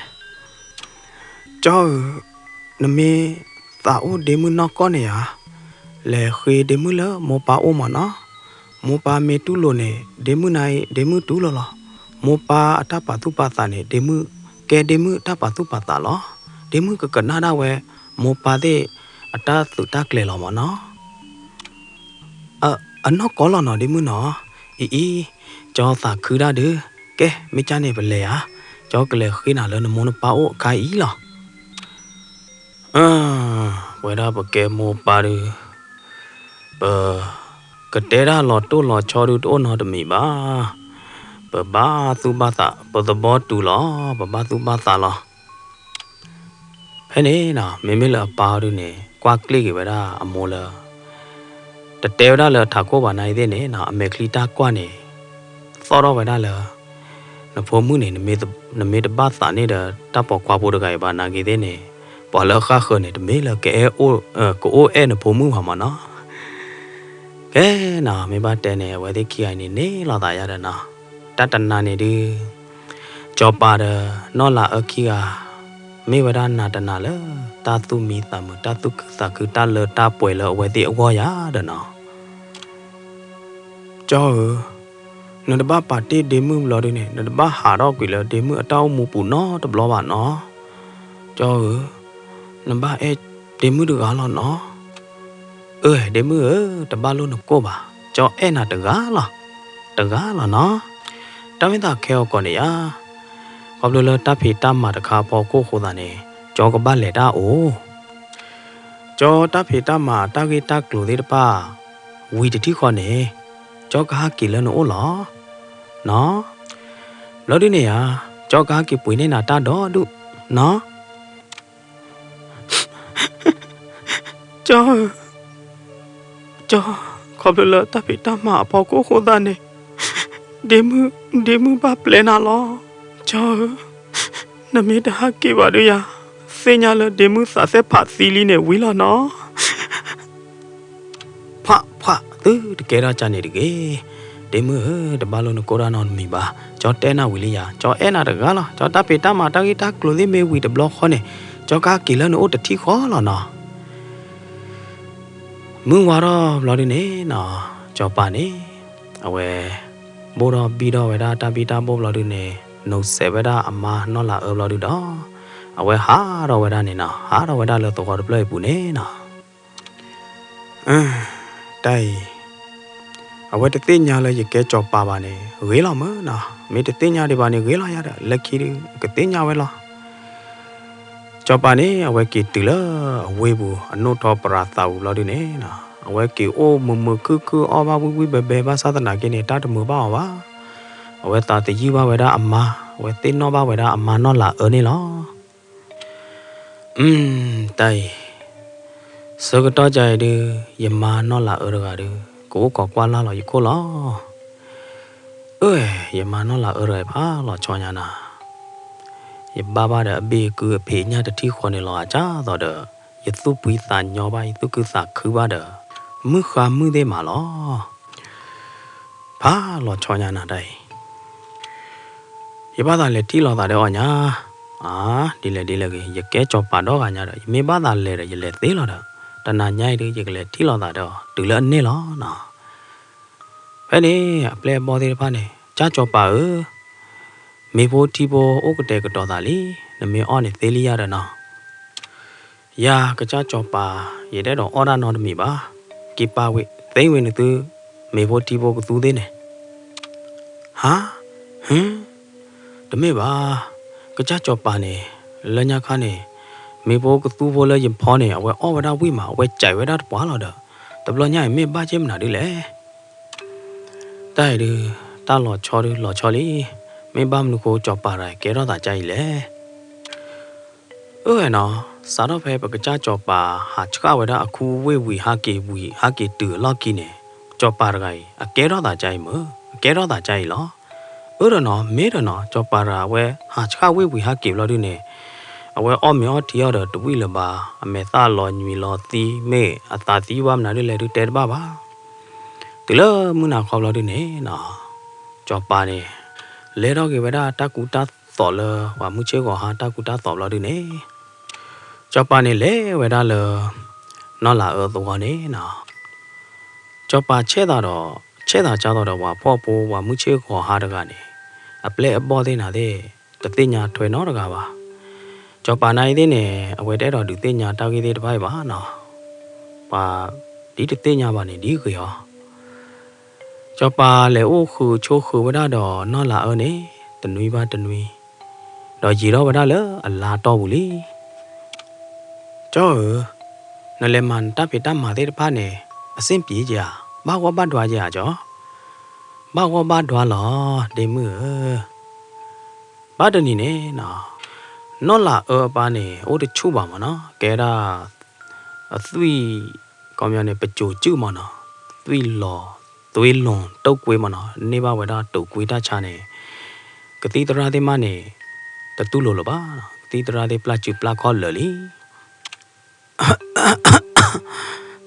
ကၠီဧၢ, နမ့ၢ်သးအိၣ်ဒ့မုၣ်နီၢ်ကီၢ်န့ၣ်ဧါ, လဲၤဃ့ဒ့မုၣ်လၢမိၢ်ပၢ်အိၣ်မၢ်နီၤ. မိၢ်ပၢ်မ့ၢ်တူၢ်လိာ်န့ၣ် ဒ့မုၣ်န့ၣ် ဒ့မုၣ်တူၢ်လိာ်လီၤ. မိၢ်ပၢ်အတၢ်ပာ်သူၣ်ပာ်သးန့ၣ် ဒ့မုၣ်ကဲဒ့မုၣ်တၢ်ပာ်သူၣ်ပာ်သးလီၤ. ဒ့မုၣ်ကကနၣ်ဒၣ်ဝဲ မိၢ်ပၢ်သ့ၣ်အတၢ်သုးတၢ်ကျဲၤလီၤမၢ်နီၤ. အနီၢ်ကီၢ်လီၤနီၤ ဒ့မုၣ်နီၤ. အံၤအံၤ, ကၠီသးခုဒၣ်ဒုး, ကဲ မ့ၢ်ကၢ်န့ၣ်ပလဲၤဧါ, ကၠီကလဲၤဃ့နၤလၢနမိၢ်နပၢ်အိၣ်အခါအံၤလီၤ. ပဝဲဒၣ်ပကဲမိၢ်ပၢ်ဒုး, ပကတဲဒၣ်လီၤတိၢ်လီၤဆီဒုးတအိၣ်နီတမံၤဘၣ်. ပဘၣ်သူၣ်ဘၣ်သး, ပသဘီတူၤလီၤ, ပဘၣ်သူၣ်ဘၣ်သးလီၤ. ဖဲန့ၣ်နီၤ မ့မ့ၢ်လၢအပၢ်ဒုးန့ၣ် ကွၢ်ကျ့ၣ်က့ၤဝဲဒၣ်အမိၢ်လၢ တတဲဝဲဒၣ်လၢအထးခိၣ်ဘၣ်နာ်အံၤသ့ၣ်န့ၣ်နီၤ အမဲာ်ချံတၢ်ကွၢ်န့ၣ် သီၣ်ထီၣ်ဝဲဒၣ်လၢ နဖိမုၣ်န့ၣ် နမ့ၢ်တဘၣ်သးန့ၢ်ဒီးတၢ်ပိာ်ခွါဖိတဂၤအံၤဘၣ်နာ်က့ၤသ့ၣ်န့ၣ် ပှၤလၢအဃၣ်ဃၢၤန့ၣ် တမ့ၢ်လၢကအဲၣ်, ကအိၣ်အဲၣ်နဖိမုၣ်ဘၣ်မၢ်နီၤ. ကဲနီၤ မ့ၢ်ဘၣ်တဲန့ၣ် အဝဲသ့ၣ်ခံဂၤအံၤန့ၣ် န့ၢ်လိာ်သးယါဒီးနီၤ. တၢ်တနၤန့ၣ်ဒုး ကၠီၤပၤဒီးနီၢ်လၤအၢခံဂၤ မ့ၢ်ဝဲဒၣ်နၤတနၤလၢ တၢ်သူၣ်မံသးမုာ် တၢ်သူၣ်ခုသးခု တၢ်လၢတၢ်ပှဲၤလၢအဝဲသ့ၣ်အဂီၢ်ယါဒီးနီၤ. ကၠီဧၢ, နတဘၣ်ပာ်တ့ၢ်ဒ့မုၣ်ဘျီဒုန့ၣ် နတဘၣ်ဟးထီၣ်ကွံာ်လၢဒ့မုၣ်အတၢ်အိၣ်မူပူၤနီတဘျီဘၣ်နီၤ. ကၠီဧၢ, နဘၣ်အဲၣ်ဒ့မုၣ်တဂၤလီၤနီၤ. အၢ ဒ့မုၣ်ဧၢ, တဘၣ်လိၣ်နကိၢ်ဘၣ်, ကၠီအဲၣ်နၤတဂၤလီၤ. တဂၤလီၤနီၤ. တၢ်မ့ၢ်သးခဲအံၤကီးန့ၣ်ယါ, ခီဖျိလၢတၢ်ဖံးတၢ်မၤတခါအဖီခိၣ်အဃိသတးန့ၣ် ကၠီကဘၣ်လဲၤတၢ်အိၣ်, ကၠီတၢ်ဖံးတၢ်မၤတၢ်ဂ့ၢ်တၢ်ကျိၤသ့ၣ်တဖၣ် ဝံၤတထံၣ်ဃီန့ၣ် ကၠီကဟဲက့ၤလၢနအိၣ်လီၤနီၤ. ဘျီဒုန့ၣ်ယါ, ကၠီကဟဲက့ၤပှ့ၤန့ၢ်နၤတၢ်ဒီဒူၣ်နီၤ. ကၠီဧၢ, ကၠီ, ခီဖျိလၢတၢ်ဖံးတၢ်မၤအဖီခိၣ်အဃိသတးန့ၣ် ဒ့မုၣ်, ဒ့မုၣ်ဘၣ်ပျဲနၤလီၤ. ကၠီဧၢ, နမ့ၢ်တဟဲက့ၤဘၣ်ဒီးယၤ, သ့ၣ်ညါလၢဒ့မုၣ်သးသ့ၣ်ဖးသံလံန့ၣ်ဝံၤလီၤနီၤ. ဖှးဖှးသုတကဲထီၣ်ကၢ်န့ၣ်တဂ့ၤ. ဒ့မုၣ်ဧၢ, တဘၣ်လိၣ်နကိၢ်တၢ်နီတမံၤဘၣ်. ကၠီတဲနၤဝံၤလံယၤ, ကၠီအဲၣ်နၤတဂၤလီၤ. ကၠီတၢ်ဖံးတၢ်မၤတၢ်ဂ့ၢ်တၢ်ကျိၤသ့ၣ်မ့ၢ်ဝံၤတဘျီဃီန့ၣ် ကၠီကဟဲက့ၤလၢနအိၣ်တထံၣ်ဃီလီၤနီၤ. မုၢ်ဝါထီၣ်ဘျီဒုန့ၣ်နီၤ, ကၠီပၤန့ၣ် အဝဲ ဘိၣ်ထီၣ်ဘံၣ်ထီၣ်ဝဲဒၣ်တၢ်ဘံၣ်တၢ်ဘိၣ်ဘျီဒုန့ၣ် နိးစဲးဝဲဒၣ်အမါနီၢ်လၤအၢဘျီဒုဒီး အဝဲဟးထီၣ်ဝဲဒၣ်န့ၣ်နီၤ, ဟးထီၣ်ဝဲဒၣ်လၢသဝီတဖျၢၣ်အံၤပူၤန့ၣ်နီၤ. တၢ်အံၤ အဝဲတသ့ၣ်ညါလၢယကဲကၠီၤပၤဘၣ်န့ၣ် ဂ့ၤလီၤမးနီၤ, မ့ၢ်တသ့ၣ်ညါဒံးဘၣ်န့ၣ် ဂ့ၤလီၤယၤဒီး လၢခံဒု ကသ့ၣ်ညါဝဲလီၤ. ကၠီၤပၤန့ၣ် အဝဲက့ၤတုၤလၢအဝ့ၢ်ပူၤ အနိၣ်ထီၣ်ပရၤသးပူၤဘျီဒုန့ၣ်နီၤ, အဝဲက့ၤအိၣ်မုာ်မုာ်ခုၣ်ခုၣ် အီၣ်ဘၣ်ဝံၣ်ဝံၣ်ဘဲဘဲ ဘၣ်ဆၣ်သနာ်က့န့ၣ် တၢ်တမုာ်ဘၣ်အီၤဘၣ်. အဝဲသးသယုၢ်ဘၣ်ဝဲဒၣ်အမါ, အဝဲသ့ၣ်နီၣ်ဘၣ်ဝဲဒၣ်အမါနီၢ်လၤအၢန့ၣ်လီၤ. အုမ်, တၢ်အံၤ ဆၢကတီၢ်ကါအံၤဒု ယမါနီၢ်လၤအၢတဂၤဒု ကအိၣ်ခိးကွၢ်လၢ်လီၤယခိၣ်လီၤ. အၢ, ယမါနီၢ်လၤအၢတဂၤအံၤ ဖးလီၤဆီညါနၤ, ယဘၣ်ဘၣ်ဒီးအဘ့ၣ်အကုအဖံးအညၣ်တထံၣ်ဃီန့ၣ်လီၤ. အကၢ်သိးဒီး ယသူၣ်ဖှံသးညီဘၣ်, ယသူၣ်ခုသးခုဘၣ်ဒီး မုၢ်ဃါမုၢ်သ့ၣ်မးလီၤ. ဖးလီၤဆီညါနၤတၢ်အံၤ ယဘၣ်သးလဲၤထံၣ်လိာ်သးဒီးအီၤညါ. အါ, ဒ်လဲၣ်ဒ်လဲၣ်ဂ့ၤ, ယကဲကၠီၤပၤဒီဂၤညါဒီး ယမ့ၢ်ဘၣ်သးလဲၤဒီး ယလဲၤသ့လီၤဒီး တနၤညါအံၤဒု ယကလဲၤထံၣ်လိာ်သးဒီးအီၤ တုၤလၢအန့ၢ်လီၤနီၤ. ဖဲန့ၣ် အပျဲၢ်အဘီၣ်သ့ၣ်တဖၣ်န့ၣ် ကၠၢ်ကၠီၤပၤဧၢ, မ့ၤဖိထံဖိအိၣ်ကတဲာ်ကတီၤသးလံ, နမ့ၢ်အီၣ်န့ၣ်သ့လံယၤဒီးနီၤ. ယၤကစၢ်ကၠီၤပၤ, ယတအဲၣ်ဒိးအီၣ်တၢ်နီတမံၤဘၣ်. က့ၤပာ်ဝံၤ သ့ဝံၤနသု မ့ၤဖိထံဖိကသူသ့ၣ်န့ၣ်. ဟါ, ဟ့, တမ့ၢ်ဘၣ်, ကစၢ်ကၠီၤပၤန့ၣ် လၢညါခါန့ၣ် မ့ၤဖိကသူဖိလၢယဖီန့ၣ် အဝဲအီၣ်ဝဲဒၣ်ဝံၣ်မး, အဝဲစဲးဝဲဒၣ်တပှၢ်လီၤဒီး တဘျီညါအံၤမ့ၢ်ဘၣ်က့မနုၤဒ်လဲၣ်. တၢ်အံၤဒု တၢ်လီၤဆီဒုလီၤဆီလံ. မ့ၢ်ဘၣ်မနုၤဃိကၠီၤပၤတဂၤအံၤကဲထီၣ်သးကါအံၤလဲၣ်. အၢနီၤ, စးထီၣ်ဖဲပကစၢ်ကၠီၤပၤ ဟးဆှၣ်ဝဲဒၣ်အခူဝ့ၢ်ဝံၤ ဟးက့ၤဝံၤ ဟးက့ၤတုၤအလီၢ်ခံန့ၣ် ကၠီၤပၤတဂၤအံၤ အကဲထီၣ်သးကါအံၤမ့ၢ်, အကဲထီၣ်သးကါအံၤလီၤ. အၢဒီးနီၤ, မ့ၢ်ဒီးနီၤ, ကၠီၤပၤတဂၤအဝဲ ဟးဆှၣ်ဝ့ၢ်ဝံၤဟးက့ၤဘျီဒုန့ၣ် အဝဲအီၣ်မ့ၤအီထံအီဒီးတဝံၣ်လၢၤဘၣ်, အမဲာ်သၣ်လီၤညွံးလီၤသံ မ့ၢ်အသးသံဘၣ်မနုၤဒ်လဲၣ်ဒုတဲတဘၣ်ဘၣ်. တုၤလၢမုၢ်နၤခီဘျီဒုန့ၣ်နီၤ, ကၠီၤပၤန့ၣ် လဲၤထီၣ်က့ၤဝဲဒၣ်တၢ်ကူတၢ်သိးလၢပှၤမုၢ်ဆ့ၣ်ဂီၤဟါတၢ်ကူတၢ်သိးဘျီဒုန့ၣ် ကၠီၤပၤန့ၣ်လဲၤဝဲဒၣ်လၢ နီၢ်လၤအၢသဝီန့ၣ်နီၤ. ကၠီၤပၤဆဲးသးဒီး, ဆဲးသးကၢ်သိးဒီးပှၤဖှီၣ်ဖိပှၤမုၢ်ဆ့ၣ်ဂီၤဟါတဂၤန့ၣ် အပျဲၢ်အဘီၣ်သ့ၣ်နၤသ့ၣ် တသ့ၣ်ညါထွဲနီတဂၤဘၣ်. ကၠီၤပၤနၤအံၤသ့ၣ်န့ၣ် အဝဲတအဲၣ်ဒိးဒုးသ့ၣ်ညါတၢ်ဂ့ၢ်သ့ၣ်တဖၣ်အံၤဘၣ်နီၤ. ပှၤဒ်တသ့ၣ်ညါဘၣ်န့ၣ် ဒ်ဂ့ၤအီၤ ကၠီၤပၤလဲၤအိၣ်ဃုာ်ဆိးဃုာ်ဝဲဒၣ်ဒီးနီၢ်လၤအၢန့ၣ် တနွံဘၣ်တနွံ, ဒီးယံာ်ထီၣ်ဝဲဒၣ်လၢအလါတီၢ်ပူၤလံ. ကၠီဧၢ, နလဲၤမၤနတၢ်ဖံးတၢ်မၤသ့ၣ်တဖၣ်န့ၣ် အဆင်ပြေဧါ, ဘၣ်ဂီၢ်ဘၣ်ဒွါဧါကၠီ, ဘၣ်ဂီၢ်ဘၣ်ဒွါလီၤ ဒ့မုၣ်ဧၢ. ဘၣ်တနံၤန့ၣ်နီၤ, နီၢ်လၤအၢအပၢ်န့ၣ် အိၣ်တဆူၣ်ဘၣ်မးနီၤ, ကဲဒၣ် အသွံၣ် ခီပညီန့ၣ် ပစိၤစုၣ်မးနီၤ, သွံၣ်လီၤ သွံၣ်လီၤတိာ်ကွ့မးနီၤ, န့ၢ်ဘၣ်ဝဲဒၣ်တိာ်ကွ့တၢ်ဆါန့ၣ် ကသံၣ်သရၣ်သ့ၣ်မးန့ၣ် တတူၢ်လိာ်လၢၤဘၣ်, ကသံၣ်သရၣ်သ့ၣ်ပျၢ်စုပျၢ်ခီၣ်လၢာ်လံ.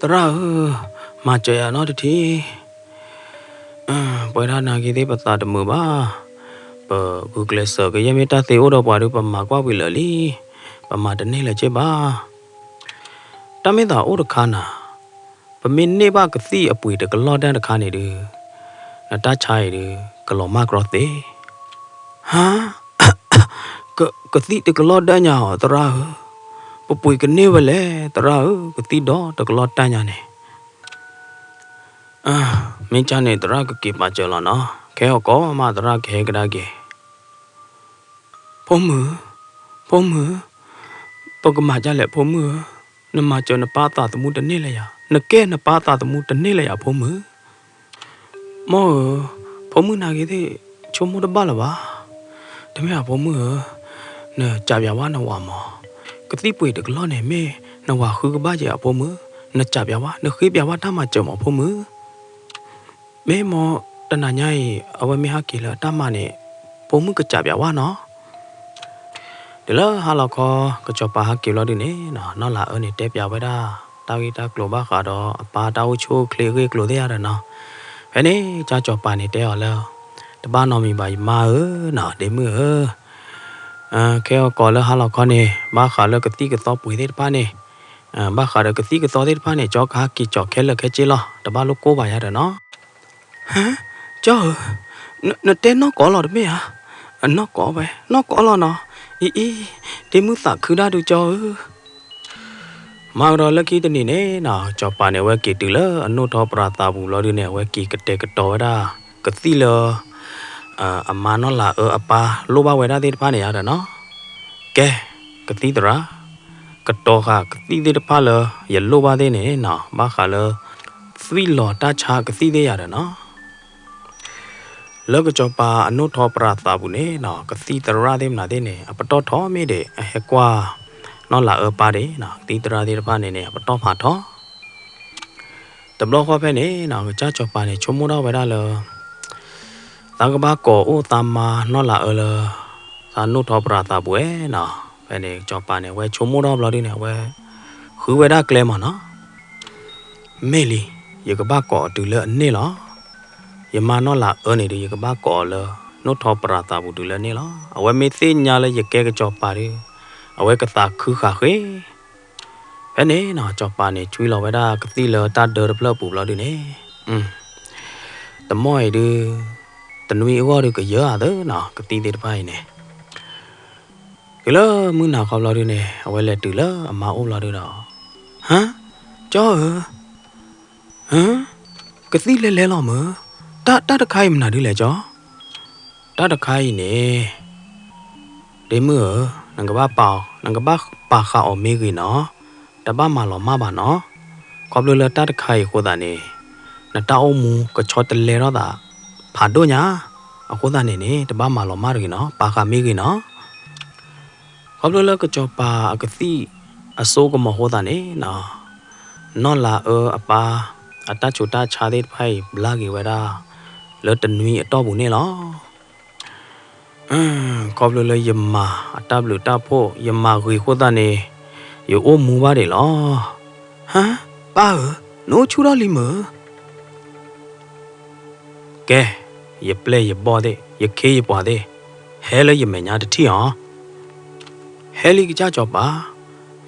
သရၣ်ဧၢ, မၤစၢၤယၤနီတထံၣ်, ပဝဲဒၣ်နာ်က့သ့ၣ်ပသးတမုာ်ဘၣ်, ပဂုာ်ကျဲးစၢးကယဲၢ်မ့ၢ်တၢ်သ့အိၣ်ဒီးပှၤဒုး ပမၤကွၢ်ဝံၤလၢာ်လံ, ပမၤတန့ၢ်လၢၤက့ဘၣ်. တၢ်မ့ၢ်သးအိၣ်တခါနၤ, ပမ့ၢ်န့ၢ်ဘၣ်ကသံၣ်အပှ့ၤတကလီၢ်တၢ်တခါန့ၣ်ဒုး, နတၢ်ဆါအံၤဒုး ကလီၤမၢ်ကြီသ့. ဟါ, ကသံၣ်တကလီၢ်တၢ်ညါဧါ သရၣ်ဧၢ, ပပှ့ၤကန့ၢ်ဝဲလဲၣ် သရၣ်ဧၢ, ကသံၣ်ဒီတကလီၢ်တၢ်ညါန့ၣ်. မ့ၢ်ကၢ်န့ၣ် သရၣ်ကက့ၤပာ်စၢၤလီၤနီၤ. ခဲအံၤကိးမးသရၣ်ကဟဲကဒါက့ၤ. ဖိမုၣ်, ဖိမုၣ်, ပကမၤဒ်လဲၣ်ဖိမုၣ်ဧၢ, နမၤစၢၤနပၢ်သးသမူတန့ၢ်လၢၤယၤ, နကဲနပၢ်သးသမူတန့ၢ်လၢၤယၤဖိမုၣ်. မ်ဧၢ, ဖိမုၣ်နာ်က့ၤသ့ၣ် ဆိကမိၣ်တဘၣ်လၢၤဘၣ်. တမ့ၢ်ဧါဖိမုၣ်ဧၢ, နစံးပၠးဝဲနဝၤမး, ကသံၣ်ပှ့ၤတကလီၢ်န့ၣ် မ့ၢ်နဝၤဃုကဘၣ်က့ၤဧါဖိမုၣ်, နစံးပၠးဝဲ, နဃ့ပၠးဝဲတၢ်မၤစၢၤမးဖိမုၣ်. မ့ၢ်မ်တနၤညါအံၤ အဝဲမ့ၢ်ဟးက့ၤလၢအတၢ်မၤန့ၣ် ဖိမုၣ်ကစံးပၠးဝဲနီၤ. တုၤလၢဟါလီၤခီ ကစီၤပၤဟဲက့ၤဘျီဒုန့ၣ်နီၤ နီၢ်လၤအၢန့ၣ်တဲပၠးဝဲဒၣ် တၢ်ဂ့ၢ်တၢ်ကျိၤဘၣ်ဃးဒီးအပၢ်တၢ်အိၣ်ဆူၣ်အိၣ်ချ့အဂ့ၢ်အကျိၤသ့ၣ်ဧါဒီးနီၤ. ဖဲန့ၣ် ကၠၢ်စီၤပၤန့ၣ်တဲအီၤလၢ တဘၣ်နီတမံၤဘၣ်ယမါဧၢနီၤ ဒ့မုၣ်ဧၢ, ခဲအံၤကိးလၢဟါလီၤခီန့ၣ် ဘၣ်ဃးလၢကသံၣ်ကသီပှ့ၤသ့ၣ်တဖၣ်န့ၣ်, ဘၣ်ဃးဒီးကသံၣ်ကသီသ့ၣ်တဖၣ်န့ၣ် ကၠီကဟဲက့ၤကၠီခဲလၢာ်ခဲဆ့လီၤ တဘၣ်လိၣ်ကိၢ်ဘၣ်ယၤဒီးနီၤ. ဟါ, ကၠီဧၢ, နတဲနီၢ်ကီၢ်လီၤတမ့ၢ်ဧါ. နီၢ်ကီၢ်ဝဲ, နီၢ်ကီၢ်လီၤနီၤ. အံၤအံၤ, ဒ့မုၣ်သးခုဒၣ်ဒုးကၠီဧၢ. မၤကဒီးလၢခံတနံၤန့ၣ်နီၤ ကၠီၤပၤန့ၣ် အဝဲက့ၤတုၤလၢအနိၣ်ထီၣ်ပရၤသးပူၤလီၤဒုန့ၣ် အဝဲက့ၤကတဲာ်ကတီၤဝဲဒၣ် ကသံၣ်လၢ အမါနီၢ်လၤအၢအပၢ်လိၣ်ဘၣ်ဝဲဒၣ်သ့ၣ်တဖၣ်န့ၣ်ယၤဒီးနီၤ. ကဲ, ကသံၣ်သရၣ်, ကတီၤဃာ်ကသံၣ်သ့ၣ်တဖၣ်လၢယလိၣ်ဘၣ်သ့ၣ်န့ၣ်နီၤ ဘၣ်ဃးလၢ သွံၣ်လီၤတၢ်ဆါကသံၣ်သ့ၣ်ယၤဒီးနီၤ. လၢကစီၤပၤအနိၣ်ထီၣ်ပရၤသးပူၤန့ၣ်နီၤ ကသံၣ်သရၣ်သ့ၣ်မနုၤသ့ၣ်န့ၣ် အပတီၢ်ထီမ့ၢ်ဒံး အဟဲကွၢ်နီၢ်လၤအၢပၢ်ဒံးနီၤ ကသံၣ်သရၣ်သ့ၣ်တဖၣ်န့ၣ်န့ၣ် အပတီၢ်ဖးထီ တဘျီဃီဖဲန့ၣ်နီၤ ကစၢ်စီၤပၤန့ၣ် ဆိကမိၣ်ထီၣ်ဝဲဒၣ်လၢ သးကဘၣ်ကိးအိၣ်သးမါနီၢ်လၤအၢလၢ သးနိၣ်ထီၣ်ပရၤသးပူၤဧါနီၤ. ဖဲန့ၣ် ကစီၤပၤန့ၣ် အဝဲဆိကမိၣ်ထီၣ်ဘျီဒုန့ၣ် အဝဲ ဃုဝဲဒၣ်ကျဲမးနီၤ. မ့ၢ်လံ, ယကဘၣ်ကိးအီၤတုၤလၢအန့ၢ်လီၤ. ယမါနီၢ်လၤအၢန့ၣ်ဒီး ယကဘၣ်ကိးအီၤလၢ နိၣ်ထီၣ်ပရၤသးပူၤတုၤလၢအန့ၢ်လီၤ. အဝဲမ့ၢ်သ့ၣ်ညါလၢယကဲကစီၤပၤဒီး အဝဲကသးခုဃာ်ဃ့ ဖဲန့ၣ်နီၤ စီၤပၤန့ၣ် ဆွံလီၤဝဲဒၣ်ကသံၣ်လၢတၢ်ဒၢတဖျၢၣ်အပူၤဘျီဒုန့ၣ်, တမီၢ်အံၤဒုး တနွံအဂီၢ်ဒုးကယၢၤအသးနီၤ ကသံၣ်သ့ၣ်တဖၣ်အံၤန့ၣ်, တုၤလၢမုၢ်နၤခီဘျီဒုန့ၣ် အဝဲလဲၤတုၤလၢအမါအိၣ်ဘျီဒုဒီး, ဟါ, ကၠီဧၢ, ဟါ, ကသံၣ်လဲၤလဲၤလီၤမၢ်, တၢ် တၢ်တခါအံၤမနုၤဒုလဲၣ်ကၠီ, တၢ်တခါအံၤန့ၣ် ဒ့မုၣ်ဧၢ, နကဘၣ်ပာ်အီၤ, နကဘၣ်ပာ်ဃာ်အီၤမ့ၢ်ဂ့ၤနီၤ, တဘၣ်မၤလီၤမၢ်ဘၣ်နီၤ, ခီဖျိလၢတၢ်တခါအံၤအဃိသတးန့ၣ်, နတၢ်အိၣ်မူကဆီတလဲထီၣ်သး ဖးဒိၣ်ညါ, အဃိသတးန့ၣ်န့ၣ် တဘၣ်မၤလီၤမၢ်တဂ့ၤနီၤ, ပာ်ဃာ်မ့ၢ်ဂ့ၤနီၤ, ခီဖျိလၢကစီၤပၤအကသံၣ်အစိကမီၤအဃိသတးန့ၣ်နီၤ, နီၢ်လၤအၢအပၢ် အတၢ်ဆူးတၢ်ဆါသ့ၣ်တဖၣ်အံၤ ဘျါက့ၤဝဲဒၣ် လၢတနွံအတီၢ်ပူၤန့ၣ်လီၤ. ခီဖျိလၢယမၤအတၢ်ဘျုးတၢ်ဖှိၣ် ယမၤဂ့ၤအဃိသတးန့ၣ် ယအိၣ်မူဘၣ်ဒံးလီၤ. ဟါ, ပၢ်ဧၢ, နအိၣ်ဆူၣ်ထီၣ်လံမၢ်. ကဲ, ယပျဲၢ်ယဘီၣ်သ့ၣ်, ယခ့ယပှၤသ့ၣ်, ဟဲလၢယမဲာ်ညါတထံၣ်အီၤ. ဟဲလံကစၢ်စီၤပၤ,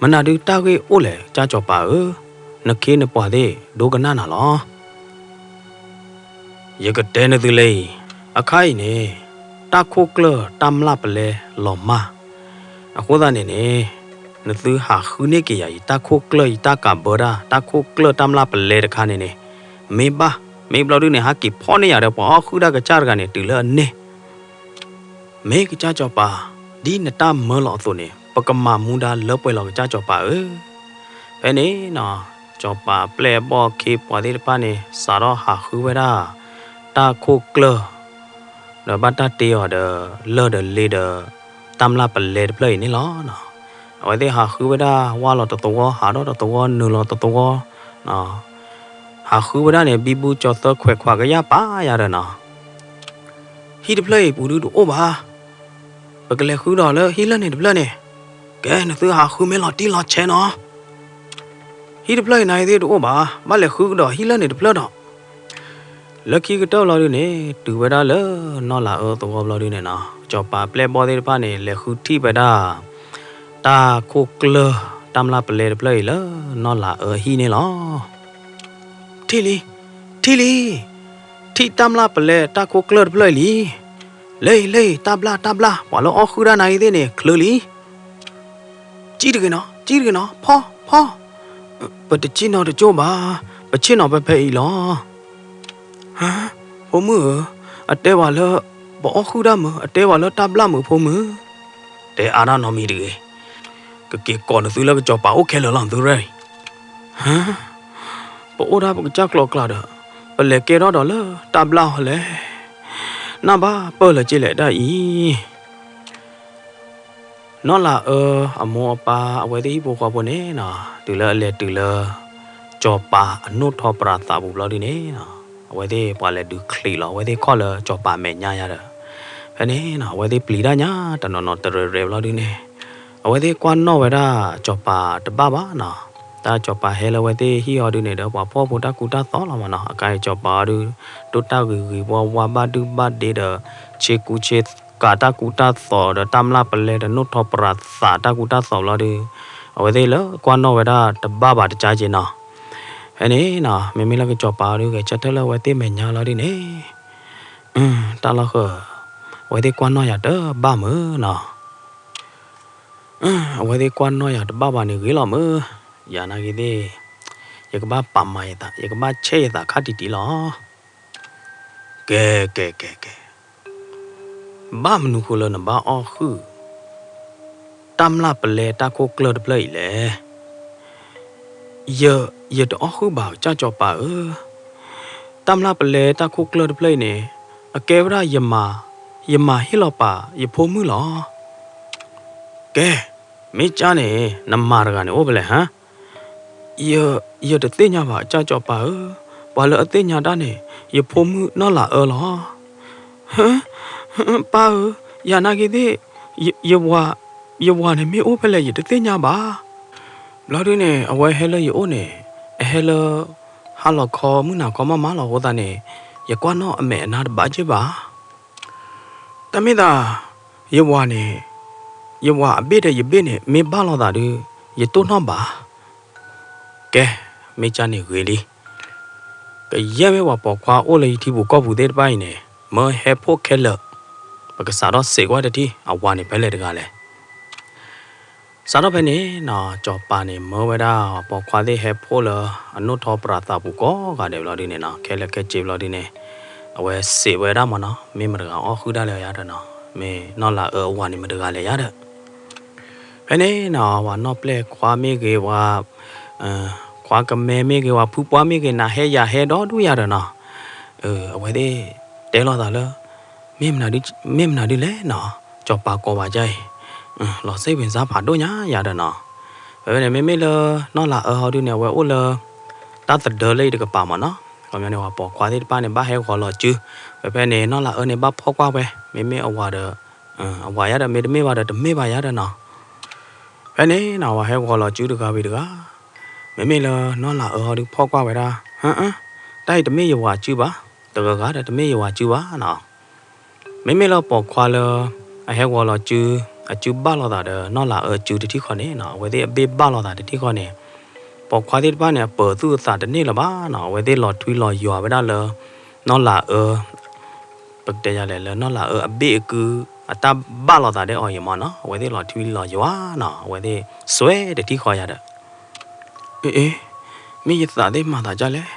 မနုၤဒုးတၢ်ဂ့ၢ်အိၣ်လဲၣ်ကစၢ်စီၤပၤဧၢ, နခ့နပှၤသ့ၣ်ဒိကနၣ်နၤလီၤ. ယကတဲနသုလၢအံၤ, အခါအံၤန့ၣ်, တၢ်ခိၣ်ကျၢၢ်တၢ်မျၢ်ပလဲလီၤမၢ်, အဃိသတးန့ၣ်န့ၣ်, နသုဟးဃုန့ၢ်က့ၤယၤ ယတၢ်ခိၣ်ကျၢၢ် ယတၢ်ကးဘၢတၢ် တၢ်ခိၣ်ကျၢၢ်တၢ်မျၢ်ပလဲတခါန့ၣ်န့ၣ်, မ့ၢ်ဘၣ်, မ့ၢ်ဘျီဒုန့ၣ် ဟးက့ၤဖီၣ်န့ၢ်ယၤဒီးပှၤအီၣ်ဃုာ်တၢ်ကစၢ်တဂၤန့ၣ် တုၤလၢအန့ၢ် မ့ၢ်ကစၢ်စီၤပၤ, ဒ်နတၢ်မၢလီၤအသိးန့ၣ် ပကမၤမူဒါလၢပှဲၤလီၤကစၢ်စီၤပၤဧၢ. ဖဲန့ၣ်နီၤ, စီၤပၤအပျဲၢ်အဘီၣ်ခ့ပှၤသ့ၣ်တဖၣ်န့ၣ် စးထီၣ်ဟးဃုဝဲဒၣ် တၢ်ခိၣ်ကျၢၢ် ဒီးဘၣ်တၢ်တ့အီၤဒီး လၢၢ်ဒီးလ့ဒီး တၢ်မျၢ်ပလဲတဖျၢၣ်အံၤန့ၣ်လီၤ. အဝဲသ့ၣ်ဟးဃုဝဲဒၣ် ဝါလီၤတသဝီ ဟးထီၣ်တသဝီ နုာ်လီၤတသဝီ ဟးဃုဝဲဒၣ်န့ၣ် ဘံဘူကၠီၤသၢခွဲးခွးကယၢ်ပာ်ယၤဒီးနီၤ, ဟံၣ်တဖျၢၣ်အံၤပူၤဒုတအိၣ်ဘၣ်, ပကလဲၤဃုဒီးလၢဟံၣ်လၢၢ်န့ၣ်တဖျၢၣ်န့ၣ်, ကဲနသုဟးဃုမ့ၢ်လီၤတံၢ်လီၤဆဲးနီၤ, ဟံၣ်တဖျၢၣ်အံၤနသ့ၣ်တအိၣ်ဘၣ်, ဘၣ်လဲၤဃုကဒီးဟံၣ်လၢၢ်န့ၣ်တဖျၢၣ်ဒီး လၢခံကတၢၢ်လီၤဒုန့ၣ် တုၤဝဲဒၣ်လၢနီၢ်လၤအၢသဝီဘျီဒုန့ၣ်နီၤ, စီၤပၤပျဲၢ်ဘီၣ်သ့ၣ်တဖၣ်န့ၣ် လဲၤဃုထံၣ်ဝဲဒၣ် တၢ်ခိၣ်ကျၢၢ်တၢ်မျၢ်ပလဲတဖျၢၣ်အံၤလၢနီၢ်လၤအၢအဟံၣ်န့ၣ်လီၤ. ထံၣ်လံ, ထံၣ်လံ, ထံၣ်တၢ်မျၢ်ပလဲတၢ်ခိၣ်ကျၢၢ်တဖျၢၣ်အံၤလံ. လၢအံၤလၢအံၤ တၢ်ဘျၣ်တၢ်ဘျၣ် ပှၤလၢအီၣ်ဃုာ်တၢ်နၤအံၤသ့ၣ်န့ၣ် ချုးလံ. ကံၣ်တဂ့ၤနီၤ, ကံၣ်တဂ့ၤနီၤ, ဖီၣ်, ဖီၣ်, ပတကံၣ်နီတကၠိၢ်ဘၣ်, ပဆ့ၣ်နီၤဖဲဖဲအံၤလီၤ. ဟါ, ဖိမုၣ်ဧၢ, အတဲဝဲလၢ ပအီၣ်ဃုာ်တၢ်မုာ်, အတဲဝဲလၢတၢ်ဘျၣ်မုာ်ဖိမုၣ်, တဲအါတၢ်နီတမံၤတဂ့ၤ. ကက့ၤကိးနသုလၢကစီၤပၤအိၣ်ခဲလၢာ်လီၤ သုရဲၣ်. ပအိၣ်ဒၣ်ပကစၢ်ကျိၤကျါဒီး ပလဲၤကဲထီၣ်ဒီးလၢတၢ်ဘျၣ်ဟီလဲၣ်. နၢ်ဘၣ်ပၢၢ်လၢက့လဲၣ်တၢ်အံၤ နီၢ်လၤအၢအမိၢ်အပၢ် အဝဲသ့ၣ်ဟံၣ်ဖိဃီဖိန့ၣ်နီၤ, တုၤလၢအလဲၤတုၤလၢ စီၤပၤအနိၣ်ထီပရၤသးပူၤဘျီဒုန့ၣ်နီၤ, အဝဲသ့ၣ်ပှၤလဲၤဒုးချံးလီၤ, အဝဲသ့ၣ်ခီၣ်လၢစီၤပၤမဲာ်ညါယါဒီး, ဖဲန့ၣ်နီၤ အဝဲသ့ၣ်ပျံၤတၢ်ညါတနီၤနီၤတရၢၤရဲၣ်ဘျီဒုန့ၣ်, အဝဲသ့ၣ်ကွၢ်နီၣ်ဝဲဒၣ်စီၤပၤတဘၣ်ဘၣ်နီၤ, တၢ်စီၤပၤဟဲလၢအဝဲသ့ၣ်ဟံၣ်အီၤဒုန့ၣ်ဒီး ပှၤဖှီၣ်ဖိတၢ်ကူတၢ်သိးလီၤမးနီၤ, အကါအံၤစီၤပၤအီၤဒု ဒိၣ်တၢ်ဂ့ၤဂ့ၤဝါဝါဘၣ်ဒုဘၣ်ဒ့ဒီး ဆ့ကူဆ့ကၤတၢ်ကူတၢ်သိးဒီး တၢ်မျၢ်ပလဲဒီးနိၣ်ထီပရၤသးတၢ်ကူတၢ်သိးဘျီဒု, အဝဲသ့ၣ်လၢကွၢ်နီၣ်ဝဲဒၣ်တဘၣ်ဘၣ်တကါက့နီၤ. ဖဲန့ၣ်နီၤ မ့မ့ၢ်လၢကစီၤပၤအီၤဒု ဂဲၤဆၢထၢၣ်လၢအဝဲသ့ၣ်မဲာ်ညါလီၤဒုန့ၣ်, တၢ်လီၢ်ဃၢၤ, အဝဲသ့ၣ်ကွၢ်နီၣ်ယၤတဘၣ်မုာ်နီၤ. အဝဲသ့ၣ်ကွၢ်နီၣ်ယၤတဘၣ်ဘၣ်န့ၣ်ဂ့ၤလီၤမုာ်, ယၤနာ်က့သ့ၣ်, ယကဘၣ်ပာ်မၤယသး, ယကဘၣ်ဆဲးယသးခါတံၢ်တံၢ်လီၤ. ကဲ ကဲ ကဲ ကဲ, ဘၣ်မနုၤဃိလၢနဘၣ်အီၣ်ဃုာ် တၢ်မျၢ်ပလဲတၢ်ခိၣ်ကျၢၢ်တဖျၢၣ်အံၤလဲၣ်. ယ, ယတအီၣ်ဃုာ်ဘၣ် ကစၢ်စီၤပၤဧၢ, တၢ်မျၢ်ပလဲတၢ်ခိၣ်ကျၢၢ်တဖျၢၣ်အံၤန့ၣ် အကဲဝဲဒၣ်ယမၤ, ယမၤဟ့ၣ်လီၤပာ်ယဖိမုၣ်လီၤ. ကဲ, မ့ၢ်ကၢ်န့ၣ် နမၤတဂၤန့ၣ်အိၣ်ဖဲလဲၣ်ဟါ. ယ, ယတသ့ၣ်ညါဘၣ် ကစၢ်စီၤပၤဧၢ, ပှၤလၢအသ့ၣ်ညါတၢ်န့ၣ် ယဖိမုၣ်နီၢ်လၤအၢလီၤ. ပၢ်ဧၢ, ယၤနာ်က့သ့ၣ်, ယ, ယဝၤ, ယဝၤန့ၣ်မ့ၢ်အိၣ်ဖဲလဲၣ် ယတသ့ၣ်ညါဘၣ်. ဘျီဒုန့ၣ် အဝဲဟဲလၢယအိၣ်န့ၣ်, အဟဲလၢ ဟါလီၤခီမုၢ်နၤခီမးမးလီၤအဃိသတးန့ၣ်, ယကွၢ်နီၣ်အမဲာ်အနါတဘၣ်က့ဘၣ်. တၢ်မ့ၢ်သး, ယဝၤန့ၣ်, ယဝၤအဘ့ၣ်ဒီးယဘ့ၣ်န့ၣ် မ့ၢ်ဘၣ်လိာ်သးဒု, ယတိၢ်နီၣ်ဘၣ်. ကဲ, မ့ၢ်ကၢ်န့ၣ်ဂ့ၤလံ. ကယဲၢ်မ့ၢ်ပှၤပိာ်ခွါအိၣ်လၢယထံပူၤကီၢ်ပူၤသ့ၣ်တဖၣ်အံၤန့ၣ် မၢဟဲဖှိၣ်ခဲလၢာ်, ပကစးထီၣ်စံးကွၢ်တထံၣ် အဝၤန့ၣ်ဖဲလဲၣ်တဂၤလဲၣ်. စးထီၣ်ဖဲန့ၣ်နီၤ စီၤပၤန့ၣ် မၢဝဲဒၣ်ပိာ်ခွါသ့ၣ်ဟဲဖှိၣ်လၢ အနိၣ်ထီပရၤသးပူၤကိးဂၤဒဲးဘျီဒုန့ၣ်နီၤ, ခဲလၢာ်ခဲဆ့ဘျီဒုန့ၣ်, အဝဲစံးဝဲဒၣ်မးနီၤ, မ့ၢ်မတဂၤအီၣ်ဃုာ်ဒၣ်လဲာ်ယါဒီးနီၤ, မ့ၢ်နီၢ်လၤအၢအဝၤန့ၣ်မတဂၤလဲာ်ယါဒီး ဖဲန့ၣ်နီၤ ပှၤနီၢ်ပျဲၢ်ခွါမ့ၢ်ဂ့ၤ, ပှၤ, ခွါကမဲမ့ၢ်ဂ့ၤ, ပှၤဖုပှၢ်မ့ၢ်ဂ့ၤ, နၤဟဲယၤဟဲဒီဒူၣ်ယၤဒီးနီၤ, အဝဲသ့ၣ်တဲလိာ်သးလၢ မ့ၢ်မနုၤဒုလဲၣ်နီၤ, စီၤပၤကိးဘၣ်ကါအံၤ, လီၤစ့ၣ်ဝံၤစါဖးဒိၣ်ညါယၤဒီးနီၤ. ဖဲဖဲန့ၣ် မ့မ့ၢ်လၢနီၢ်လၤအၢဟီဒုန့ၣ် အဝဲအိၣ်လၢ တၢ်သဒၢလၢအံၤတကပၤမးနီၤ, ခီပညီန့ၣ် ပှၤပိာ်ခွါသ့ၣ်တဖၣ်န့ၣ် ဘၣ်ဟဲဂီၤလီၤစု, ဖဲဖဲန့ၣ် နီၢ်လၤအၢန့ၣ် ဘၣ်ဖီၣ်ကွၢ်ဝဲ, မ့မ့ၢ်အဝၤဒီး အဝၤယါဒီး မ့တမ့ၢ်ဘၣ်ဒီး တမ့ၢ်ဘၣ်ယါဒီးနီၤ. ဖဲန့ၣ်နီၤ ပှၤဟဲဂီၤလီၤစုတဂၤဝံၤတဂၤ, မ့မ့ၢ်လၢနီၢ်လၤအၢဟီဒုဖီၣ်ကွၢ်ဝဲဒၣ်, တၢ်အံၤတမ့ၢ်ယဝၤစုဘၣ်, တဂၤဂၤဒီးတမ့ၢ်ယဝၤစုဘၣ်နီၤ. မ့မ့ၢ်လၢပိာ်ခွါလၢ အဟဲဂီၤလီၤစု, အစုဘၣ်လိာ်သးဒီးနီၢ်လၤအၢအစုတထံၣ်ဃီန့ၣ်နီၤ, အဝဲသ့ၣ်အဘ့ၣ်ဘၣ်လိာ်သးတထံၣ်ဃီန့ၣ်, ပိာ်ခွါသ့ၣ်တဖၣ်န့ၣ် အပၢၤသူၣ်အသးတန့ၢ်လၢၤဘၣ်နီၤ, အဝဲသ့ၣ်လီၤထွံလီၤယွၤဝဲဒၣ်လၢ နီၢ်လၤအၢ ပကတဲယၤလဲၣ် လၢနီၢ်လၤအၢအဘ့ၣ်အကု အတၢ်ဘၣ်လိာ်သးဒဲးအီၤအံၤမးနီၤ, အဝဲသ့ၣ်လီၤထွံလီၤယွၤနီၤ, အဝဲသ့ၣ်စွဲတထံၣ်ဃီယၤဒီး, အ့ အ့ မ့ၢ်ယသးသ့ၣ်မၤသးဒ်လဲၣ်,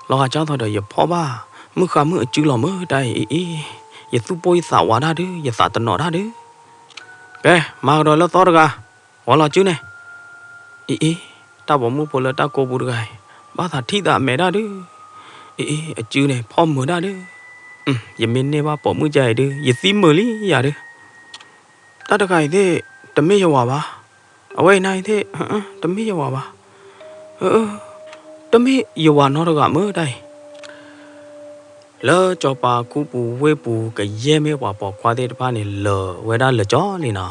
လီၤဂာ်ကၢ်သိးဒီးယဖီၣ်ဘၣ် မုၣ်ဃါမုၣ်အစုလီၤမုၢ်တၢ်အံၤ, အ့ အ့ ယသူၣ်ပိၢ်ယသးဝးတၢ်ဒုး ယသးတနီၤတၢ်ဒုး, ကဲ မၤကဒီးလၢသီတဂၤ, ဂီၤလီၤစုန့ၣ် အ့ အ့ တၢ်ပိာ်မုၣ်ဖိလၢတၢ်ကိးပူၤတဂၤအံၤ, ဘၣ်သးထံၣ်သးမဲာ်ဒၣ်ဒုး, အ့ အ့ အစုန့ၣ် ဖီၣ်မုာ်ဒၣ်ဒုး, ယမ့ၢ်န့ၢ်ဘၣ်ပိာ်မုၣ်ကါအံၤဒုး ယသံမုာ်လံယၤဒုး, တၢ်တဂၤအံၤသ့ၣ် တမ့ၢ်ယဝၤဘၣ်, အဝဲအံၤန့ၣ်အံၤသ့ၣ် တမ့ၢ်ယဝၤဘၣ်, တမ့ၢ်ယဝၤနီတဂၤမုၢ်တၢ်အံၤ လၢစီၤပၤခူပူၤဝ့ၢ်ပူၤ ကယဲၢ်မ့ၢ်ပှၤပိာ်ခွါသ့ၣ်တဖၣ်န့ၣ် လၢာ်ဝဲဒၣ်လၢာ်ကၠီလံနီၤ,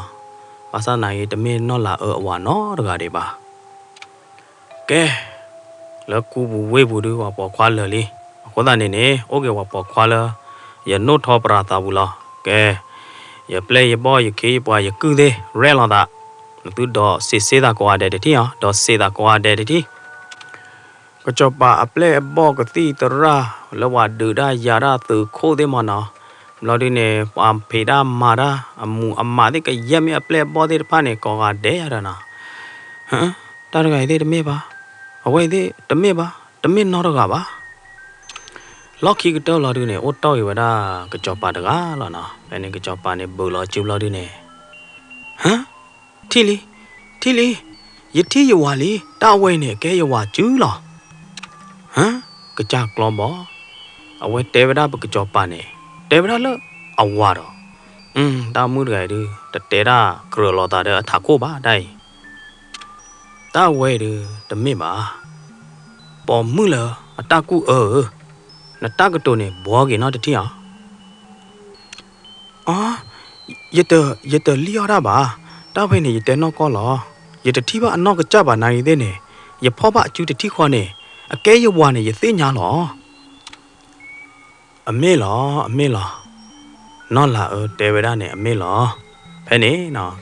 ဘၣ်ဆၣ်သနာ်က့ တမ့ၢ်နီၢ်လၤအၢအဝၤနီတဂၤဒံးဘၣ်. ကဲ လၢခူပူၤဝ့ၢ်ပူၤဒုး ပှၤပိာ်ခွါလၢာ်လံ, အဃိသတးန့ၣ်န့ၣ် အိၣ်က့ၤပှၤပိာ်ခွါလၢ ယနိၣ်ထီပရၤသးပူၤလီၤ. ကဲ ယပျဲၢ်ယဘီၣ် ယခ့ယပှၤ ယကုၢ်သ့ၣ် ရဲၣ်လီၤသး, နသုဒီးစံးစ့သးကိးဂၤဒဲးတထံၣ်အီၤ, ဒီးစံးသးကိးဂၤဒဲးတထံၣ် ကစီၤပၤအပျဲၢ်အဘီၣ်ကသံၣ်သရၣ် လၢပှၤဒုးတၢ်ယၤတၢ်သုးခိၣ်သ့ၣ်မးနီၤ, ဘျီဒုန့ၣ် ပှၤဖံးတၢ်မၤတၢ် အမူးအမးသ့ၣ် ကယဲၢ်မ့ၢ်အပျဲၢ်အဘီၣ်သ့ၣ်တဖၣ်န့ၣ် ကိးဂၤဒဲးယၤဒီးနီၤ, တၢ်တဂၤအံၤသ့ၣ်တမ့ၢ်ဘၣ်, အဝဲအံၤသ့ၣ်တမ့ၢ်ဘၣ်, တမ့ၢ်နီတဂၤဘၣ်. လီၢ်ခံကတၢၢ်လီၤဒုန့ၣ် အိၣ်တီၢ်ဂ့ၤဝဲဒၣ်ကစီၤပၤတဂၤလီၤနီၤ. ဖဲန့ၣ်ကစီၤပၤန့ၣ် ဘုးလီၤစုဘျီဒုန့ၣ်, ဟၢ, ထံၣ်လံ, ထံၣ်လံ, ယထံၣ်ယဝၤလံ, တၢ်ဝဲအံၤန့ၣ် အကဲယဝၤစုလီၤ. ဟၢ, ကစၢ်ကျီဘီ, အဝဲတဲဝဲဒၣ်ပကစီၤပၤန့ၣ်, တဲဝဲဒၣ်လၢအဝၤဒီး, တၢ်မုၣ်တဂၤအံၤဒု တတဲဒၣ်ကြၢးလီၤသးဒီးအထးခိၣ်ဘၣ်ဒၣ်အံၤ တၢ်ဝဲအံၤဒု တမ့ၢ်ဘၣ်. ပိာ်မုၣ်လၢအတၢ်ကူၣ်အၢဧၢ, နတၢ်ကတိၤန့ၣ် ဘှီက့ၤနီတထံၣ်ဧါ. အ, ယတ, ယတလံၣ်အီၣ်တၢ်ဘၣ်. တၢ်ဝဲန့ၣ် ယတဲနီၢ်ကီၢ်လီၤ. ယတထံၣ်ဘၣ်အနီၢ်ကစၢ်ဘၣ်နၤဂ့ၤသ့ၣ်န့ၣ်, ယဖီၣ်ဘၣ်အစုတထံၣ်ဃီန့ၣ်, အကဲယဝၤန့ၣ် ယသ့ၣ်ညါလီၤ. အမ့ၢ်လီၤ, အမ့ၢ်လီၤ. နီၢ်လၤအၢတဲဝဲဒၣ်န့ၣ် အမ့ၢ်လီၤ. ဖဲန့ၣ်,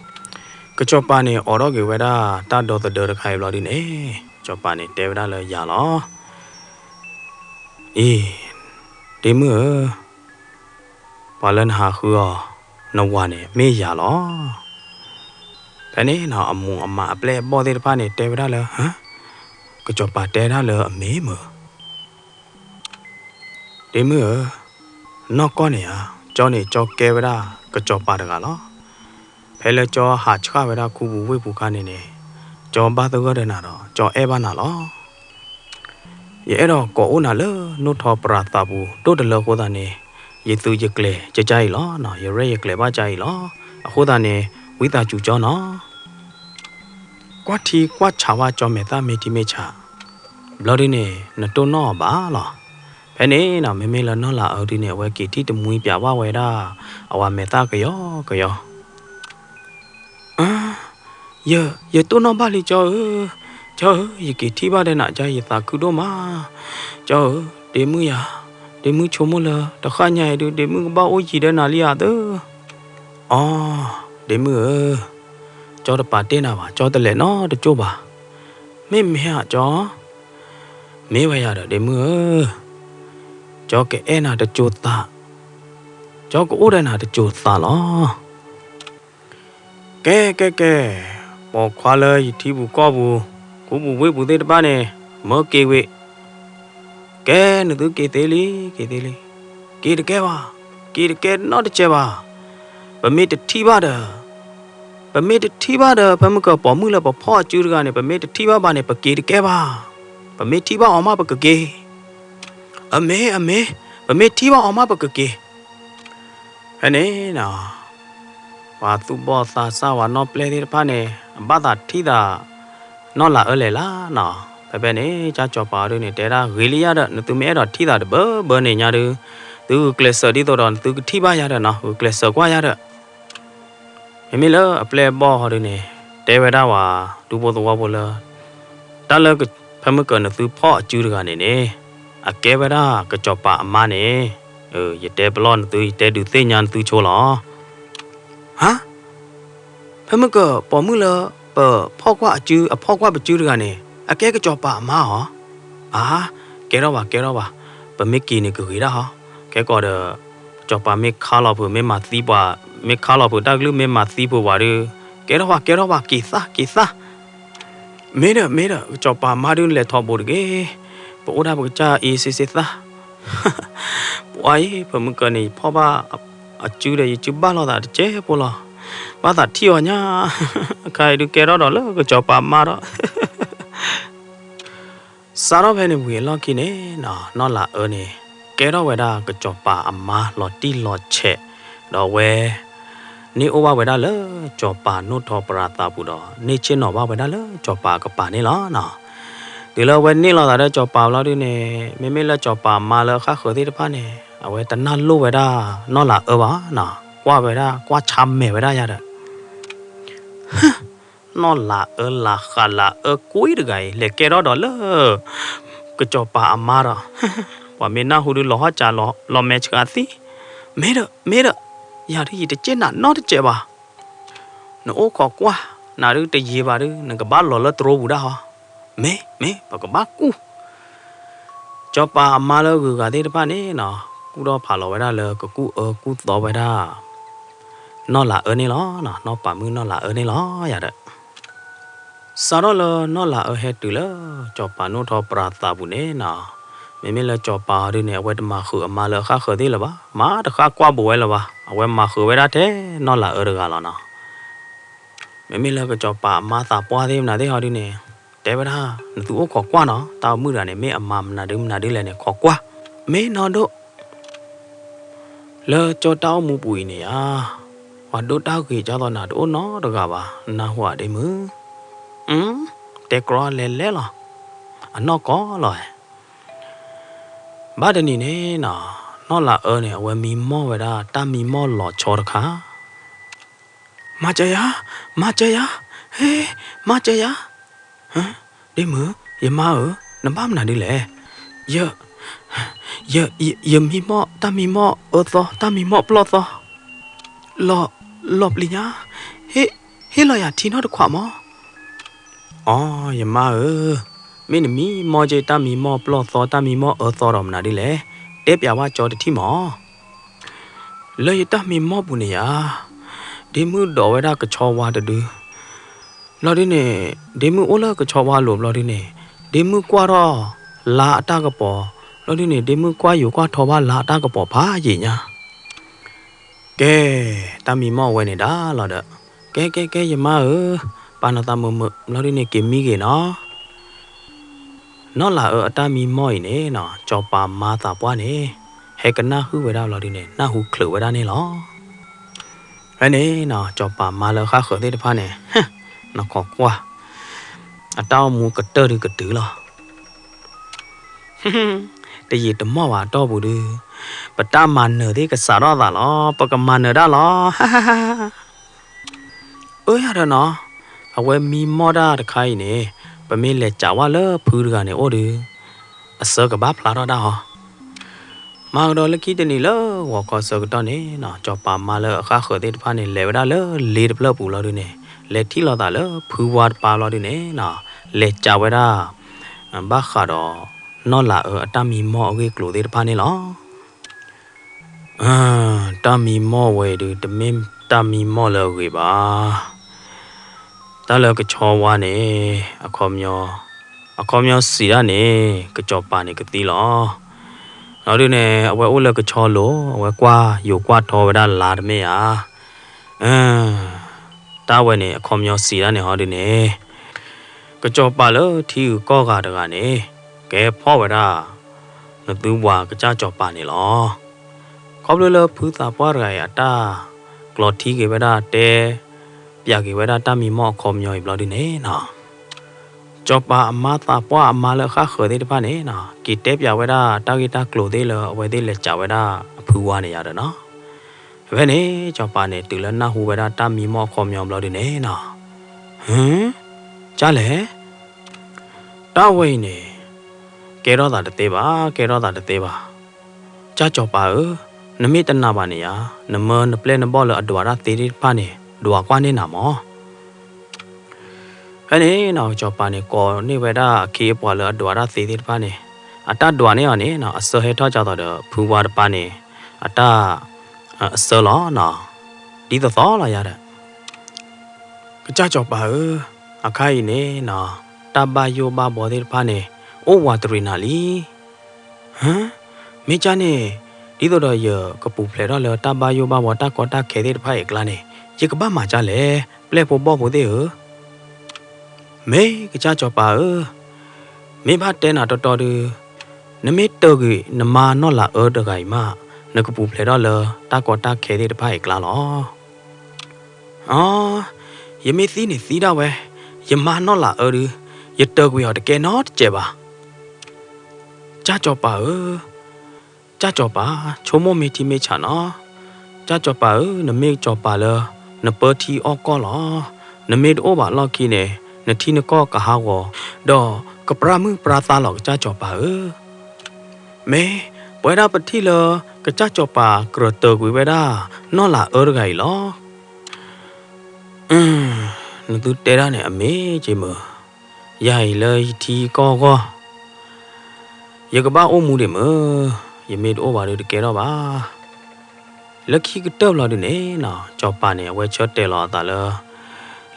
ကစီၤပၤန့ၣ် အိးထီၣ်က့ၤဝဲဒၣ်တၢ်ဒီသဒၢတခါအံၤဘျီဒုန့ၣ်, ကစီၤပၤန့ၣ် တဲဝဲဒၣ်လၢယၤလီၤ. အံၤ, ဒ့မုၣ်ဧၢ, ပှၤလၢနဟးဃုအီၤ, နဝၤန့ၣ် မ့ၢ်ယၤလီၤ. ဖဲန့ၣ်နီၤ အမိၢ်အမးအပျဲၢ်အဘီၣ်သ့ၣ်တဖၣ်န့ၣ် တဲဝဲဒၣ်လၢ, ဟၢ, ကစီၤပၤတဲဒၣ်လၢအမ့ၢ်မုၢ် ဒ့မုၣ်ဧၢ, နီၢ်ကီၢ်န့ၣ်ဧါ, ကၠီန့ၣ် ကၠီကဲဝဲဒၣ်ကစီၤပၤတဂၤလီၤ. ဖဲလၢကၠီဟးဆှၣ်ဝဲဒၣ်ခူပူၤဝ့ၢ်ပူၤခါန့ၣ်န့ၣ်, ကၠီဘၣ်သဂၢၢ်ဒီးနၤဒီး ကၠီအဲၣ်ဘၣ်နၤလီၤ. ယအဲၣ်ဒိးကိးအိၣ်နၤလၢနိၣ်ထီပရၤသးပူၤ ဒိၣ်တလၢအဃိသတးန့ၣ်, ယသုးယကျဲၤကကအံၤလီၤ, ယရဲၣ်ယကျဲၤဘၣ်ကအံၤလီၤ. အဃိသတးန့ၣ်, ဝံသးစူၤကၠီနီၤ. ကွၢ်ထံကွၢ်ဆးဝဲကၠီမဲာ်သၣ်မ့ၢ်ထံမ့ၢ်ဆး, ဘျီဒုန့ၣ် နတိၢ်နီၣ်အီၤဘၣ်လီၤ. ဖဲန့ၣ်နီၤ မ့မ့ၢ်လၢနီၢ်လၤအၢဒုန့ၣ် အဝဲက့ၤထံၣ်တမှံပၠးဘၣ်ဝဲဒၣ် အဝၤမဲာ်သၣ်ကယီကယီ ယ, ယတိၢ်နီၣ်ဘၣ်လံကၠီဧၢ, ကၠီဧၢ, ယက့ၤထံၣ်ဘၣ်ဒီးနၤကၠီ ယသးခုဒိၣ်မး, ကၠီဧၢ, ဒ့မုၣ်ယၤ, ဒ့မုၣ်ဆိကမိၣ်လၢ တဃၣ်ညါအံၤဒု ဒ့မုၣ်ကဘၣ်အိၣ်ယံၤဒီးနၤလံဧါသၢ. အီ, ဒ့မုၣ်ဧၢ, ကၠီတပာ်တ့ၢ်နၤဘၣ်, ကၠီတလဲၤနီတကၠိၢ်ဘၣ်. မ့ၢ်မ့ၢ်ဧါကၠီ, မ့ၢ်ဝဲယၤဒီးဒ့မုၣ်ဧၢ, ကၠီကအဲၣ်နၤတစိၤသး, ကၠီကအိၣ်ဒီးနၤတစိၤသးလီၤ. ကဲ ကဲ ကဲ, ပိာ်ခွါလၢယထံပူၤကီၢ်ပူၤ, ခူပူၤဝ့ၢ်ပူၤသ့ၣ်တဖၣ်န့ၣ်, မၢက့ၤဝံၤ, ကဲ နသုက့ၤသ့လံ, က့ၤသ့လံ, က့ၤတကဲဘၣ်, က့ၤတကဲနီတစဲးဘၣ်. ပမ့ၢ်တထံၣ်ဘၣ်ဒီး, ပမ့ၢ်တထံၣ်ဘၣ်ဒီး ဖဲမုၢ်ကပိာ်မုၣ်လၢပဖီၣ်အစုတဂၤန့ၣ် ပမ့ၢ်တထံၣ်ဘၣ်ဘၣ်န့ၣ် ပက့ၤတကဲဘၣ်. ပမ့ၢ်ထံၣ်ဘၣ်အီၤမးပကက့ၤ. အမ့ၢ် အမ့ၢ်, ပမ့ၢ်ထံၣ်ဘၣ်အီၤမးပကက့ၤ. ဖဲန့ၣ်နီၤ, ပှၤသူၣ်ဘီၣ်သးစၢ်ဝဲနီၢ်ပျဲၢ်သ့ၣ်တဖၣ်န့ၣ် အဘၣ်သးထံၣ်သး နီၢ်လၤအၢလဲၣ်လၢနီၤ. ဖဲဖဲန့ၣ် ကၠီကၠီၤပၤအီၤဒုန့ၣ် တဲဒၣ်ဂ့ၤလံယၤဒီး နသုမ့ၢ်အဲၣ်ဒိးထံၣ်သးတဘၢဘၢန့ၣ်ညါဒု, သုဂုာ်ကျဲးစၢးဒ်သိးဒီး နသုကထံၣ်ဘၣ်ယၤဒီးနီၤ, ဂုာ်ကျဲးစၢးကွၢ်ယၤဒီး မ့မ့ၢ်လၢအပျဲၢ်အဘီၣ်ဟီဒုန့ၣ် တဲဝဲဒၣ်ဝဲ ဒူဖိသဝီဖိလၢ တၢ်လၢဖဲမုၢ်ကနသုဖီၣ်အစုတဂၤန့ၣ်န့ၣ် အကဲဝဲဒၣ်ကစီၤပၤအမါန့ၣ်, ယတဲပလီၢ်နသု ယတဲဒုးသ့ၣ်ညါနသုဆိလီၤ. ဟါ, ဖဲမုၢ်ကပိာ်မုၣ်လၢပဖီၣ်ကွၢ်အစု အဖီၣ်ကွၢ်ပစုတဂၤန့ၣ် အကဲကစီၤပၤအမါဧါ. အါ, ကဲထီၣ်ဘၣ် ကဲထီၣ်ဘၣ်, ပမ့ၢ်က့ၤန့ၣ်ကဂ့ၤဒၣ်ဟီ, ခဲကီးဒီး ကစီၤပၤမ့ၢ်ခါလီၤဖုး မ့ၢ်မၤသံပှၤ, မ့ၢ်ခါလီၤဖုးတၢ်ကလုၢ် မ့ၢ်မၤသံဖုးပှၤဒီး, ကဲထီၣ်ဘၣ် ကဲထီၣ်ဘၣ် က့ၤသၣ် က့ၤသၣ်. မ့ၢ်ဒီး မ့ၢ်ဒီး ကစီၤပၤမါဒုးလဲၤထီဘိတဂ့ၤ, ပအိၣ်ဒၣ်ပကစၢ်အ့စ့စ့သၣ်. ပှၤအံၤ ဖဲမုၢ်ကန့ၣ် ယဖီၣ်ဘၣ်အစုဒီး ယစုဘၣ်လိာ်သးတစဲးဖိလီၤ. ဘၣ်သးထံၣ်အီၤညါ, အခါအံၤဒုးကဲထီၣ်ဒီးလၢကစီၤပၤမါဒီး စးထီၣ်ဖဲန့ၣ်ဝံၤအလီၢ်ခံန့ၣ်နီၤ နီၢ်လၤအၢန့ၣ် ကဲထီၣ်ဝဲဒၣ်ကစီၤပၤအမါလီၤတံၢ်လီၤဆဲး, ဒီးအဝဲ န့ၢ်အိၣ်ဘၣ်ဝဲဒၣ်လၢစီၤပၤနိၣ်ထီပရၤသးပူၤဒီး န့ၢ်ဆ့ၣ်နီၤဘၣ်ဝဲဒၣ်လၢစီၤပၤအကပၤန့ၣ်လီၤနီၤ. တုၤလၢအဝဲန့ၢ်လိာ်သးဒီးစီၤပၤဘျီဒုန့ၣ် မ့မ့ၢ်လၢစီၤပၤမါလၢအဃၣ်ဃၢၤသ့ၣ်တဖၣ်န့ၣ် အဝဲတနၢ်လိၣ်ဝဲဒၣ်နီၢ်လၤအၢဘၣ်နီၤ, ကွၢ်ဝဲဒၣ် ကွၢ်ဆါမဲာ်ဝဲဒၣ်ယၤဒီး နီၢ်လၤအၢလၤဃးလၤအၢကွံတဂၤအံၤ လဲၤကဲထီၣ်ဒီးလၢ ကစီၤပၤအမါဒီး ပှၤမ့ၢ်နၢ်ဟူဒုးလီၤဟီၣ်ကးလီၤမဲာ်ဆှးသံ, မ့ၢ်ဒီး မ့ၢ်ဒီး ယၤဒုးယတစ့ၣ်နၤနီတစဲးဘၣ်. နအိၣ်ခိးကွၢ် နၤဒုးတယံာ်ဘၣ်ဒုး နကဘၣ်လီၤလၢတြိပူၤဒၣ်ဟီ, မ့ၢ် မ့ၢ် ပကဘၣ်ကူၣ် စီၤပၤအမါလၢအဂုၤအဂၤသ့ၣ်တဖၣ်န့ၣ်နီၤ ကူၣ်ထီၣ်ဖးလီၤဝဲဒၣ်လၢကကူၣ်အၢကူၣ်သီဝဲဒၣ် နီၢ်လၤအၢန့ၣ်လီၤ. နီၢ်ပၤမုၣ်နီၢ်လၤအၢန့ၣ်လီၤယၤဒီး စးထီၣ်လၢနီၢ်လၤအၢဟဲတုၤလၢ စီၤပၤနိၣ်ထီပရၤသးပူၤန့ၣ်နီၤ မ့မ့ၢ်လၢစီၤပၤအီၤဒုန့ၣ် အဝဲတမၤဃုာ်အမါလၢအဃၣ်ဃၢၤသ့ၣ်လၢၤဘၣ်, မၤတဃၣ်ကွၢ်ဘူးဝဲလၢၤဘၣ်, အဝဲမၤဃုာ်ဝဲဒၣ်ထဲနီၢ်လၤအၢတဂၤလီၤနီၤ. မ့မ့ၢ်လၢကစီၤပၤအမါသးပှၢ်သ့ၣ်မနုၤသ့ၣ်ဟီဒုန့ၣ်, တဲဝဲဒၣ်, နသုအိၣ်ခိးကွၢ်နီၤ, တၢ်အိၣ်မူတဂၤန့ၣ် မ့ၢ်အမၤမနုၤဒုမနုၤဒုလဲၣ်န့ၣ် ခိးကွၢ်, မ့ၢ်နီၢ်ဒိၣ် လၢကၠီတၢ်အိၣ်မူပူၤအံၤန့ၣ်ဧါ, ပှၤဒိးတၢ်ဂ့ၤကၢ်သိးနၤတအိၣ်နီတဂၤဘၣ်, နၢ်ဟူဧါဒ့မုၣ်. အၢ, တဲကြီလဲၤလဲၤလီၤ, အနီၢ်ကီၢ်လီၤ. ဘၣ်တနံၤန့ၣ်နီၤ, နီၢ်လၤအၢန့ၣ် အဝဲမံမီၢ်ဝဲဒၣ်တၢ်မံမီၢ်လီၤဆီတခါ. မၤစၢၤယၤ, မၤစၢၤယၤ, ဟ့, မၤစၢၤယၤ. ဒ့မုၣ်, ယမါဧၢ, နဘၣ်မနုၤဒ်လဲၣ်. ယ, ယ, ယမံမီၢ်တၢ်မံမီၢ်အၢသီ, တၢ်မံမီၢ်ပျီၢ်သီ, လီၤ, လီၤပျံၤညါ, ဟ့ၣ်လီၤယၤထံနီတခွးမး. အိ, ယမါဧၢ, မ့ၢ်နမံမီၢ်က့ၤတၢ်မံမီၢ်ပျီၢ်သီ တၢ်မံမီၢ်အၢသီဒီးမနုၤဒ်လဲၣ်, တဲပျးဝဲကၠီတထံၣ်မး. လၢယတၢ်မံမီၢ်ပူၤန့ၣ်ယါ, ဒ့မုၣ်ဒိးဝဲဒၣ်ကဆီဝါတဒု ဘျီဒုန့ၣ်, ဒ့မုၣ်အိၣ်လၢကဆီဝါလိၤဘျီဒုန့ၣ်, ဒ့မုၣ်ကွၢ်ထီၣ်လါအတၢ်ကပီၤ, ဘျီဒုန့ၣ် ဒ့မုၣ်ကွၢ်ယိၤကွၢ်ထီဘၣ်လါအတၢ်ကပီၤဖးယံာ်ညါ. ကဲ, တၢ်မံမီၢ်ဝဲန့ၣ်ဒၣ်လီၤဒီး, ကဲကဲကဲ ယမါဧၢ, ပာ်နသးမုာ်မုာ် ဘျီဒုန့ၣ်က့ၤမံဂ့ၤနီၤ. နီၢ်လၤအၢအတၢ်မံမီၢ်အံၤန့ၣ်နီၤ, စီၤပၤမါသးပှၢ်န့ၣ် ဟဲကနၣ်ဟုၣ်ဝဲဒၣ်ဘျီဒုန့ၣ် နၢ်ဟူချုးဝဲဒၣ်န့ၣ်လီၤ. ဖဲန့ၣ်နီၤ စီၤပၤမါလၢအဃၣ်ဃၢၤသ့ၣ်တဖၣ်န့ၣ်, နခိးကွၢ်, အတၢ်အိၣ်မူကတၢၢ်ဒုကတုၤလီၤ. တယံာ်တမီၢ်ဘၣ်အတီၢ်ပူၤဒု, ပတၢ်မၤနၢၤသ့ၣ်ကစးထီၣ်သးလီၤ, ပကမၤနၢၤဒၣ်လီၤ. အၢ ယၤဒီးနီၤ, အဝဲမံမီၢ်တၢ်တခါအံၤန့ၣ်, ပမ့ၢ်လဲၤစးဝဲလၢဖုတဂၤန့ၣ်အိၣ်ဒု, အဆၢကဘၣ်ဖျါထီၣ်ဒၣ်ဟီ. မၤကဒီးလၢခံတနံၤလၢဂီၤခီဆၢကတီၢ်န့ၣ်နီၤ, စီၤပၤမါလၢအဃၣ်ဃၢၤသ့ၣ်တဖၣ်န့ၣ် လဲၤဝဲဒၣ်လၢလ့တဖျၢၣ်ပူၤလီၤဒုန့ၣ်, လဲၤထံၣ်လိာ်သးလၢဖုဝါတပၤလီၤဒုန့ၣ်နီၤ, လဲၤစးဝဲဒၣ် ဘၣ်ဃးဒီး နီၢ်လၤအၢအတၢ်မံမီၢ်အဂ့ၢ်အကျိၤသ့ၣ်တဖၣ်န့ၣ်လီၤ. တၢ်မံမီၢ်ဝဲအံၤဒု တမ့ၢ်တၢ်မံမီၢ်လၢအဂ့ၤဘၣ်. တၢ်လၢကဆီဝါန့ၣ် အခီပညီ, အခီပညီစံးဒၣ်န့ၣ် ကစီၤပၤန့ၣ်ကသံလီၤ. လီၤဒုန့ၣ် အဝဲအိၣ်လၢကဆီလိၤ အဝဲကွၢ်ယိၤကွၢ်ထီဝဲဒၣ်လါတမ့ၢ်ဧါ. တၢ်ဝဲန့ၣ် အခီပညီစံးဒၣ်န့ၣ်ဟီဒုန့ၣ်, ကစီၤပၤလၢထံဂုၤကီၢ်ဂၤတဂၤန့ၣ် ကဲဖီၣ်ဝဲဒၣ် နသုဝၤကစၢ်စီၤပၤန့ၣ်လီၤ. ခီဖျိလၢဖုသးပှၢ်တဂၤအံၤ အတၢ်ကျိးထံက့ၤဝဲဒၣ် တဲပျးက့ၤဝဲဒၣ်တၢ်မံမီၢ်အခီပညီအံၤဘျီဒုန့ၣ်နီၤ, စီၤပၤအမါသးပှၢ်အမါလၢအဃၣ်ဃၢၤသ့ၣ်တဖၣ်န့ၣ်နီၤ က့ၤတဲပျးဝဲဒၣ်တၢ်ဂ့ၢ်တၢ်ကျိၤသ့ၣ်လၢအဝဲသ့ၣ်လဲၤစးဝဲဒၣ်အဖုဝါန့ၣ်ယၤဒီးနီၤ. ဖဲန့ၣ် စီၤပၤန့ၣ် တုၤလၢနၢ်ဟူဝဲဒၣ်တၢ်မံမီၢ်အခီပညီဘျီဒုန့ၣ်နီၤ, ဟၢ, ကၢ်လဲၣ် တၢ်ဝဲအံၤန့ၣ် ကဲထီၣ်သးတသ့ဘၣ်, ကဲထီၣ်သးတသ့ဘၣ်. ကၢ်စီၤပၤဧၢ, နမ့ၢ်တနာ်ဘၣ်န့ၣ်ယါ, နမၢနပျဲၢ်နဘီၣ်လၢအဒွးတၢ်သ့သ့ၣ်တဖၣ်န့ၣ် ဒွးကွၢ်န့ၢ်နၤမၢ်. ဖဲန့ၣ်နီၤ စီၤပၤန့ၣ် ကိးန့ၢ်ဝဲဒၣ်အခ့အပှၤလၢအဒွးတၢ်သ့သ့ၣ်တဖၣ်န့ၣ်, အတၢ်ဒွးန့ၢ်အီၤန့ၣ်နီၤ အဆၢဟဲထီၣ်ကၢ်သိးဒီး ဖုဝါတပၤန့ၣ် အတၢ် အဆၢလီၤနီၤ, ဒ်သိးသိးလီၤယၤဒီး ကစၢ်စီၤပၤဧၢ, အခါအံၤန့ၣ်နီၤ တၢ်ဘၣ်ယိၣ်ဘၣ်ဘှီသ့ၣ်တဖၣ်န့ၣ် အိၣ်ဝးတရံးနၤလံ. ဟၢ, မ့ၢ်ကၢ်န့ၣ် ဒ်သိးဒီးယကပူၤဖျဲးထီၣ်လၢတၢ်ဘၣ်ယိၣ်ဘၣ်ဘှီတၢ်ကီတၢ်ခဲသ့ၣ်တဖၣ်အံၤအကျါန့ၣ် ယကဘၣ်မၤကၢ်လဲၣ် ပျဲၢ်ဖိဘီၣ်ဖိသ့ၣ်ဧၢ. မ့ၢ်ကစၢ်စီၤပၤဧၢ, မ့ၢ်ဘၣ်တဲနၤတီတီဒု, နမ့ၢ်တၢၤကွံာ်နမါနီၢ်လၤအၢတဂၤအံၤမး နကပူၤဖျဲးထီၣ်လၢတၢ်ကီတၢ်ခဲသ့ၣ်တဖၣ်အံၤအကျါလီၤ. အိ, ယမ့ၢ်သံန့ၣ်သံဒၣ်ဝဲ, ယမါနီၢ်လၤအၢဒု, ယတၢၤကွံာ်အီၤတကဲနီတစဲးဘၣ်. ကၢ်စီၤပၤဧၢ, ကၢ်စီၤပၤ, ဆိကမိၣ်မ့ၢ်ထံမ့ၢ်ဆးနီၤ. ကၢ်စီၤပၤဧၢ, နမ့ၢ်စီၤပၤလၢ နပၢထံအီၣ်ကီၢ်လီၤ. နမ့ၢ်တအိၣ်ဘၣ်လီၢ်ခံန့ၣ် နထံနကီၢ်ကဟးဂီၤ, ဒီးကပြၢ်မုၢ်ပြၢ်သါလီၤ ကစၢ်စီၤပၤဧၢ. မ့ၢ်ပဝဲဒၣ်ပထံၣ်လၢ ကစၢ်စီၤပၤကြၢးတၢၤကွံာ်ဝဲဒၣ် နီၢ်လၤအၢတဂၤအံၤလီၤ. နသုတဲဒၣ်န့ၣ်အမ့ၢ်က့မုၢ်, ယၤအံၤလၢယထံကီၢ်အဂီၢ် ယကဘၣ်အိၣ်မူဒံးမုၢ်, ယမ့ၢ်တအိၣ်ဘၣ်ဒီးတကဲထီၣ်ဘၣ်. လၢခံကတၢၢ်ဘျီဒုန့ၣ်နီၤ စီၤပၤန့ၣ် အဝဲဆၢတဲာ်လီၤအသးလၢ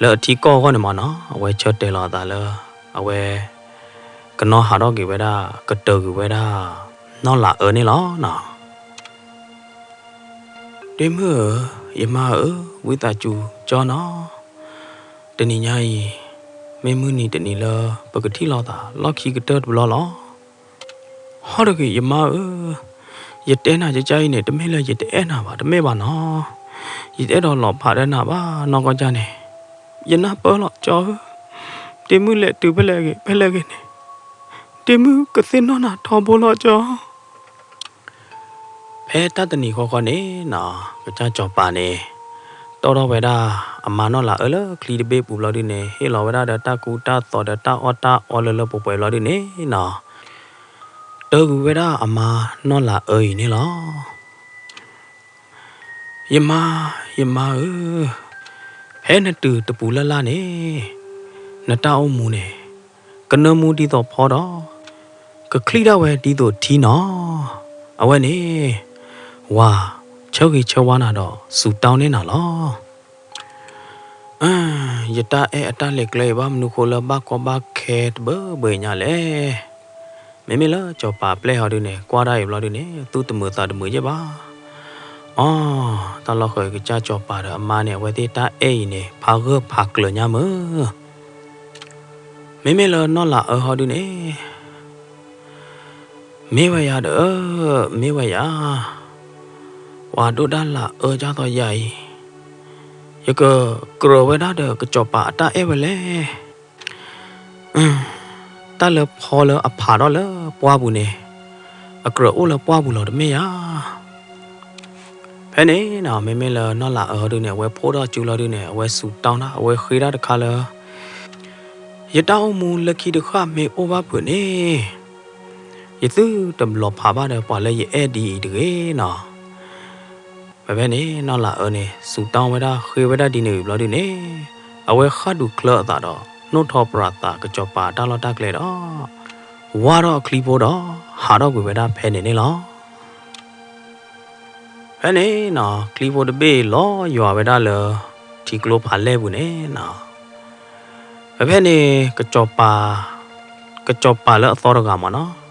လၢအထံကီၢ်အဂီၢ်န့ၣ်မးနီၤ အဝဲဆၢတဲာ်လီၤအသးလၢ အဝဲ ကနီၤဟးထီၣ်က့ၤဝဲဒၣ် ကတၢၢ်ကွံာ်ဝဲဒၣ် နီၢ်လၤအၢန့ၣ်လီၤနီၤ. ဒ့မုၣ်ဧၢ, ယမါဧၢ, ဝံသးစူၤကၠီနီၤ. တနံၤညါအံၤ မ့ၢ်မုၢ်နံၤတနံၤလၢ ပကထံၣ်လိာ်သး လီၢ်ခံကတၢၢ်တဘျီလီၤ. ဟီၣ်တဂ့ၤ ယမါဧၢ, ယတဲနၤကကါအံၤန့ၣ် တမ့ၢ်လၢယတအဲၣ်နၤဘၣ်, တမ့ၢ်ဘၣ်နီၤ. ယတအဲၣ်ဒိးလီၤဖးဒီးနၤဘၣ်နီၢ်ကီၢ်ကၢ်န့ၣ်. ယနၢ်ပၢၢ်လီၤကၠီဧၢ, ဒ့မုၣ်လဲၤတုၤဖဲလဲၣ်ဂ့ၤဖဲလဲၣ်ဂ့ၤန့ၣ်, ဒ့မုၣ်ကသ့ၣ်နီၣ်နၤထီဘိလီၤကၠီ. ဖဲတၢ်တနံၤဃီဃီန့ၣ်နီၤ, ကစၢ်စီၤပၤန့ၣ် တီၣ်ထီၣ်ဝဲဒၣ်အမါနီၢ်လၤအၢလၢချံတဘ့ၣ်ပူၤဘျီဒုန့ၣ်, ဟ့ၣ်လီၤဝဲဒၣ်ဒီးတၢ်ကူတၢ်သိးဒီးတၢ်အီၣ်တၢ်အီလၢလၢပှဲၤပှဲၤဘျီဒုန့ၣ်နီၤ, တၢၢ်ကွံာ်ဝဲဒၣ်အမါနီၢ်လၤအၢအံၤန့ၣ်လီၤ. ယမါ, ယမါဧၢ, ဖဲနတုၤတပူၤလၢ်လၢ်န့ၣ်, နတၢ်အိၣ်မူန့ၣ် ကနၢမူဒ်သိးဖီဒီး ကချံၣ်ဒၣ်ဝဲဒ်သိးထံနီၤ. အဝဲန့ၣ် ဝၤဆၢဂ့ၤဆၢဝါနၤဒီး စူးတောင်းန့ၢ်နၤလီၤ. ယတၢ်အဲၣ်အတၢ်လဲၤကျဲအံၤ ဘၣ်မနုၤဃိလၢဘၣ်ကီဘၣ်ခဲတဘၢဘၢညါလဲၣ်. မ့မ့ၢ်လၢစီၤပၤပျဲၢ်ဟီဒုန့ၣ် ကွၢ်ဒၣ်အံၤဘျီဒုန့ၣ် သူၣ်တမုာ်သးတမုာ်ယဲၢ်ဘၣ်. အီ, တၢ်လီၢ်ဃၢၤကစၢ်စီၤပၤဒီးအမါန့ၣ် အဝဲသ့ၣ်တၢ်အဲၣ်အံၤန့ၣ် ဖးဂၢၢ်ဖးကျၢၤညါမုၢ်. မ့မ့ၢ်လၢနီၢ်လၤအၢဟီဒုန့ၣ် မ့ၢ်ဝဲယၤဒီး, မ့ၢ်ဝဲယၤ, ပှၤဒိၣ်တၢ်လၤအၢကၢ်သိးယၤအံၤ, ယကကြၢးဝဲဒၣ်ဒီးကစီၤပၤအတၢ်အဲၣ်ဝဲလဲၣ်. တၢ်လၢဖီလၢအဖးထီၣ်လၢပှၢ်ပူၤန့ၣ်, အကြၢးအိၣ်လၢပှၢ်ပူၤလီၤတမ့ၢ်ဧါ. ဖဲန့ၣ်နီၤ မ့မ့ၢ်လၢနီၢ်လၤအၢဒုန့ၣ် အဝဲဖှိၣ်ထီၣ်စုလီၤဒုန့ၣ် အဝဲစူးတောင်းတၢ် အဝဲဃ့တၢ်တခါလၢ ယတၢ်အိၣ်မူလၢခံတဃၣ်မ့ၢ်အိၣ်ဘၣ်ဖုးန့ၣ်, ယသုတဘျီးဖးဘၣ်ဒီးပှၤလၢယအဲၣ်ဒ်အံၤတဂ့ၤနီၤ. ဖဲဖဲန့ၣ် နီၢ်လၤအၢန့ၣ် စူးတောင်းဝဲဒၣ် ဃ့ဝဲဒၣ်ဒ်န့ၣ်အံၤဘျီဒုန့ၣ်, အဝဲဃၣ်ဒူးချၢအသးဒီး နိၣ်ထီၣ်ပြးသးကစီၤပၤတၢ်လီၢ်တၢ်ကျဲဒီး ဝါထီၣ်အချံဖိဒီး ဟးထီၣ်ကွံာ်ဝဲဒၣ်ဖဲန့ၣ်န့ၣ်လီၤ. ဖဲန့ၣ်နီၤ ချံဖိတဘ့ၣ်လီၤယွၤဝဲဒၣ်လၢ ထံကျိဖးလဲၢ်ပူၤန့ၣ်နီၤ. ဖဲဖဲန့ၣ် ကစီၤပၤ, ကစီၤပၤလၢအသီတဂၤမ့ၢ်နီၤ,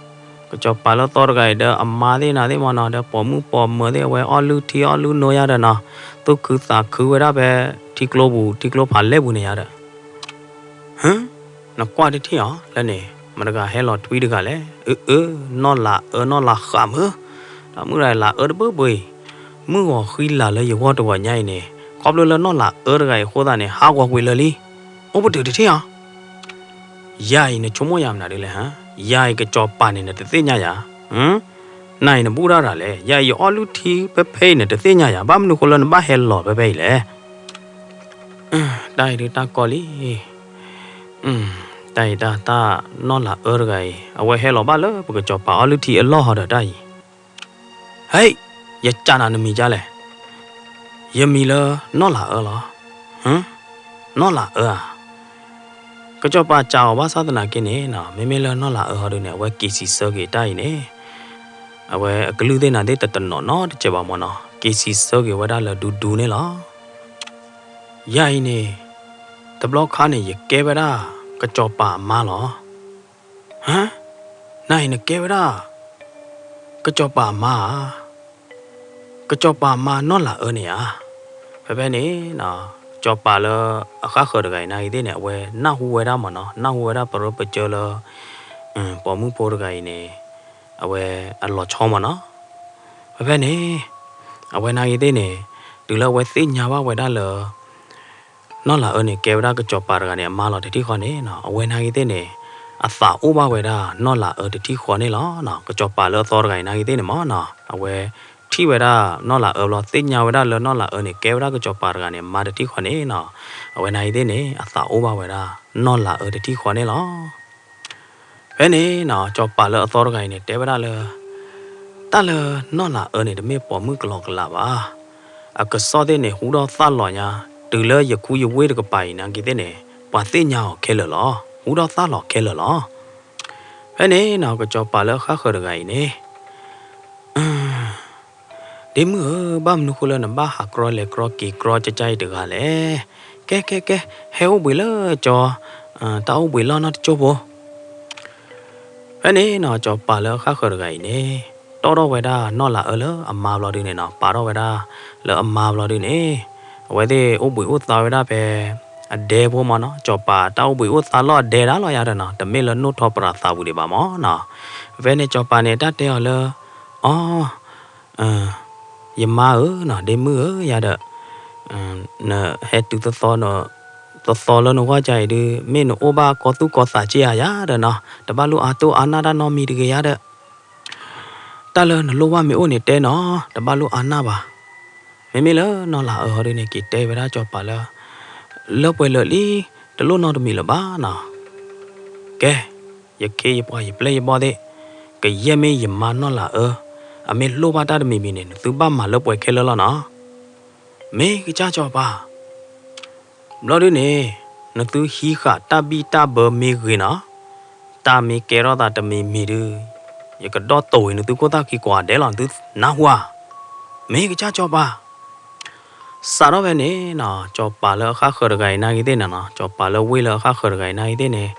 ကစီၤပၤလၢအသီတဂၤအံၤဒီးအမါသ့ၣ်နၤသ့ၣ်မ့ၢ်နီၤ ဒီးပိာ်မုၣ်ပိာ်မၢၤသ့ၣ် အဝဲအီၣ်လုၢ်ထံအီၣ်လုၢ်နိယါဒီးနီၤ, သူၣ်ခုသးခုဝဲဒၣ်ဖဲထံကျိပူၤ ထံကျိဖးလဲၢ်ပူၤန့ၣ်ယါဒီး ဟၢ, နကွၢ်တထံၣ်အီၤလၢန့ၣ် မတၤတဂၤဟဲလီၤထွံတဂၤလဲၣ်. အၢ အၢ နီၢ်လၤအၢ နီၢ်လၤဃးမုၢ်, တၢ်မုၣ်တဂၤအံၤလၤအၢတဘၢဘၢအံၤ, မုၢ်ဂီၤဃံလၤလၢယဂီၢ်တဂီၤညါအံၤန့ၣ် ခီဖျိလၢနီၢ်လၤအၢတဂၤအံၤအဃိသတးန့ၣ် ဟးဂီၤကွံာ်လၢာ်လံ. အိၣ်ပတုာ်တထံၣ်အီၤ ယၤအံၤနဆိကမိၣ်ယၤမနုၤဒ်လဲၣ်ဟါ, ယၤအံၤကစီၤပၤန့ၣ် နတသ့ၣ်ညါယၤ, နၤအံၤနဘူၣ်တၢ်တၢ်လဲၣ်, ယၤအံၤယအီၣ်လုၢ်ထံဖဲဖဲအံၤ နတသ့ၣ်ညါယၤ, ဘၣ်မနုၤဃိလၢနဘၣ်ဟဲလီၤဖဲဖဲအံၤလဲၣ်. တၢ်အံၤဒုးတၢ်ကီလံ, တၢ်အံၤတၢ် တၢ်နီၢ်လၤအၢတဂၤအံၤ အဝဲဟဲလီၤဘၣ်လၢပကစီၤပၤအီၣ်လုၢ်ထံအလီၢ်ဟီဒီးတၢ်အံၤ ဟဲ, ယစံးနၤနမံၤဒ်လဲၣ်. ယမံၤလၢနီၢ်လၤအၢလီၤ. နီၢ်လၤအၢဧါ. ကစီၤပၤစံးအီၤဘၣ်ဆၣ်သနာ်က့န့ၣ်နီၤ မ့မ့ၢ်လၢနီၢ်လၤအၢဟီဒုန့ၣ် အဝဲက့ၤစံးဆၢက့ၤတၢ်အံၤန့ၣ် အဝဲအကလုၢ်သ့ၣ်နၤသ့ၣ်တတနီၤနီတစဲးဘၣ်မ့ၢ်နီၤ က့ၤစံးဆၢက့ၤဝဲဒၣ်လၢဒူဒူန့ၣ်လီၤ. ယၤအံၤန့ၣ် တဘျီခါန့ၣ် ယကဲဝဲဒၣ် ကစီၤပၤအမါလီၤ. ဟါ, နၤအံၤနကဲဝဲဒၣ် ကစီၤပၤအမါဧါ. ကစီၤပၤအမါနီၢ်လၤအၢန့ၣ်ဧါ. ဖဲဖဲန့ၣ် ကစီၤပၤလၢအဃၣ်ဃၢၤတဂၤအံၤနာ်ဂ့ၤသ့ၣ်န့ၣ် အဝဲနၢ်ဟူဝဲဒၣ်မ့ၢ်နီၤ နၢ်ဟူဝဲဒၣ်ပရၢပကျဲလၢ ပိာ်မုၣ်ဖိတဂၤအံၤန့ၣ် အဝဲအလီၤဆီမ့ၢ်နီၤ. ဖဲဖဲန့ၣ် အဝဲနာ်ဂ့ၤသ့ၣ်န့ၣ် တုၤလၢအဝဲသ့ၣ်ညါဘၣ်ဝဲဒၣ်လၢ နီၢ်လၤအၢန့ၣ် ကဲဝဲဒၣ်ကစီၤပၤတဂၤန့ၣ် အမါလီၤတထံၣ်ဃီန့ၣ်နီၤ အဝဲနာ်ဂ့ၤသ့ၣ်န့ၣ် အသးအိၣ်ဘၣ်ဝဲဒၣ်နီၢ်လၤအၢတထံၣ်ဃီန့ၣ်လီၤ. ကစီၤပၤလၢအသီတဂၤအံၤနာ်ဂ့ၤသ့ၣ်န့ၣ်မ့ၢ်နီၤ အဝဲထံၣ်ဝဲဒၣ်နီၢ်လၤအၢဘျီ သ့ၣ်ညါဝဲဒၣ်လၢနီၢ်လၤအၢန့ၣ် ကဲဝဲဒၣ်ကစီၤပၤတဂၤန့ၣ် အမါတထံၣ်ဃီန့ၣ်နီၤ အဝဲနာ်ဂ့ၤသ့ၣ်န့ၣ် အသးအိၣ်ဘၣ်ဝဲဒၣ်နီၢ်လၤအၢတထံၣ်ဃီန့ၣ်လီၤ. ဖဲန့ၣ်နီၤ ကစီၤပၤလၢအသီတဂၤအံၤန့ၣ် တဲဝဲဒၣ်လၢ တၢ်လၢနီၢ်လၤအၢန့ၣ် တမ့ၢ်ပိာ်မုၣ်ကလီကလးဘၣ်. အကစီၣ်သ့ၣ်န့ၣ် ဟူထီၣ်သၣ်လီၤညါ တုၤလၢယခူယဝ့ၢ်တကပၤအံၤနာ်ဂ့ၤသ့ၣ်န့ၣ် ပှၤသ့ၣ်ညါအီၤခဲလၢာ်လီၤ. ဟူထီၣ်သၣ်လီၤခဲလၢာ်လီၤ. ဖဲန့ၣ်နီၤ ကစီၤပၤလၢအဃၣ်ဃၢၤတဂၤအံၤန့ၣ် ဒ့မုၣ်ဧၢ, ဘၣ်မနုၤဃိလၢနဘၣ်ဟးကြီလဲၤကြီက့ၤကြီကၠၢ်ကၠၢ်အံၤတဂၤလဲၣ်. ကဲ ကဲ ကဲ, ဟဲအိၣ်ဘှံးလၢကၠီ, တၢ်အိၣ်ဘှံးလီၢ်နီတကၠိၢ်ဖိ. ဖဲန့ၣ်နီၤ စီၤပၤလၢအဃၣ်ဃၢၤတဂၤအံၤန့ၣ် တီၣ်ထီၣ်ဝဲဒၣ်နီၢ်လၤအၢလၢအမါဘျီဒုန့ၣ်နီၤ, ပာ်ထီၣ်ဝဲဒၣ်လၢအမါဘျီဒုန့ၣ်, အဝဲသ့ၣ်အိၣ်ဘှံးအိၣ်သါဝဲဒၣ်ဖဲအဒဲဖိမၢ်နီၤ, စီၤပၤတၢ်အိၣ်ဘှံးအိၣ်သါလီၢ်အဒဲဒၣ်လီၤယၤဒီးနီၤ, တမ့ၢ်လၢနိၣ်ထီၣ်ပရၤသးဝံၤဒံးဘၣ်မၢ်နီၤ. ဖဲန့ၣ်စီၤပၤန့ၣ်တၢ်တဲအီၤလၢ အီ ယမါဧၢနီၤ, ဒ့မုၣ်ဧၢယၤဒီး, နဟဲတုၤသသီ, သသီလၢနဂီၢ်ကါအံၤဒုး မ့ၢ်နအိၣ်ဘၣ်ကီသူၣ်ကီသးက့ဧါယၤဒီးနီၤ, တဘၣ်လိၣ်အါတိၢ်အါနၢ်တၢ်နီတမံၤတဂ့ၤယၤဒီး, တၢ်လၢနလိၣ်ဘၣ်မ့ၢ်အိၣ်န့ၣ်တဲနီၤ, တဘၣ်လိၣ်အါနၢ်ဘၣ်. မ့မ့ၢ်လၢနီၢ်လၤအၢဟီဒုန့ၣ် က့ၤတဲဝဲဒၣ်စီၤပၤလၢ လၢပှဲၤလၢာ်လံ, တလိၣ်နီတမံၤလၢၤဘၣ်နီၤ. ကဲ, ယခ့ယပှၤယပျဲၢ်ယဘီၣ်သ့ၣ်, ကယဲၢ်မ့ၢ်ယမါနီၢ်လၤအၢ, အမ့ၢ်လိၣ်ဘၣ်တၢ်တမံၤမံၤန့ၣ် နသုဘၣ်မၤလၢပှဲၤခဲလၢာ်လီၤနီၤ. မ့ၢ်ကစၢ်စီၤပၤ ဘျီဒုန့ၣ် နသုဟံးဃာ်တၢ်ဘံၣ်တၢ်ဘၢမ့ၢ်ဂ့ၤနီၤ, တၢ်မ့ၢ်ကဲထီၣ်သးတမံၤမံၤဒု, ယကဒီၣ်တိာ်ဝံၤနသုခိၣ်သၣ်ခံကိးဂၤဒဲးလီၤ, နသုနၢ်ဟူဧါ. မ့ၢ်ကစၢ်စီၤပၤ စးထီၣ်ဖဲန့ၣ်နီၤ, စီၤပၤလၢအဃၣ်ဃၢၤတဂၤအံၤနာ်ဂ့ၤသ့ၣ်န့ၣ်နီၤ, စီၤပၤလၢဝ့ၢ်လၢအဃၣ်ဃၢၤတဂၤအံၤနာ်ဂ့ၤသ့ၣ်န့ၣ်,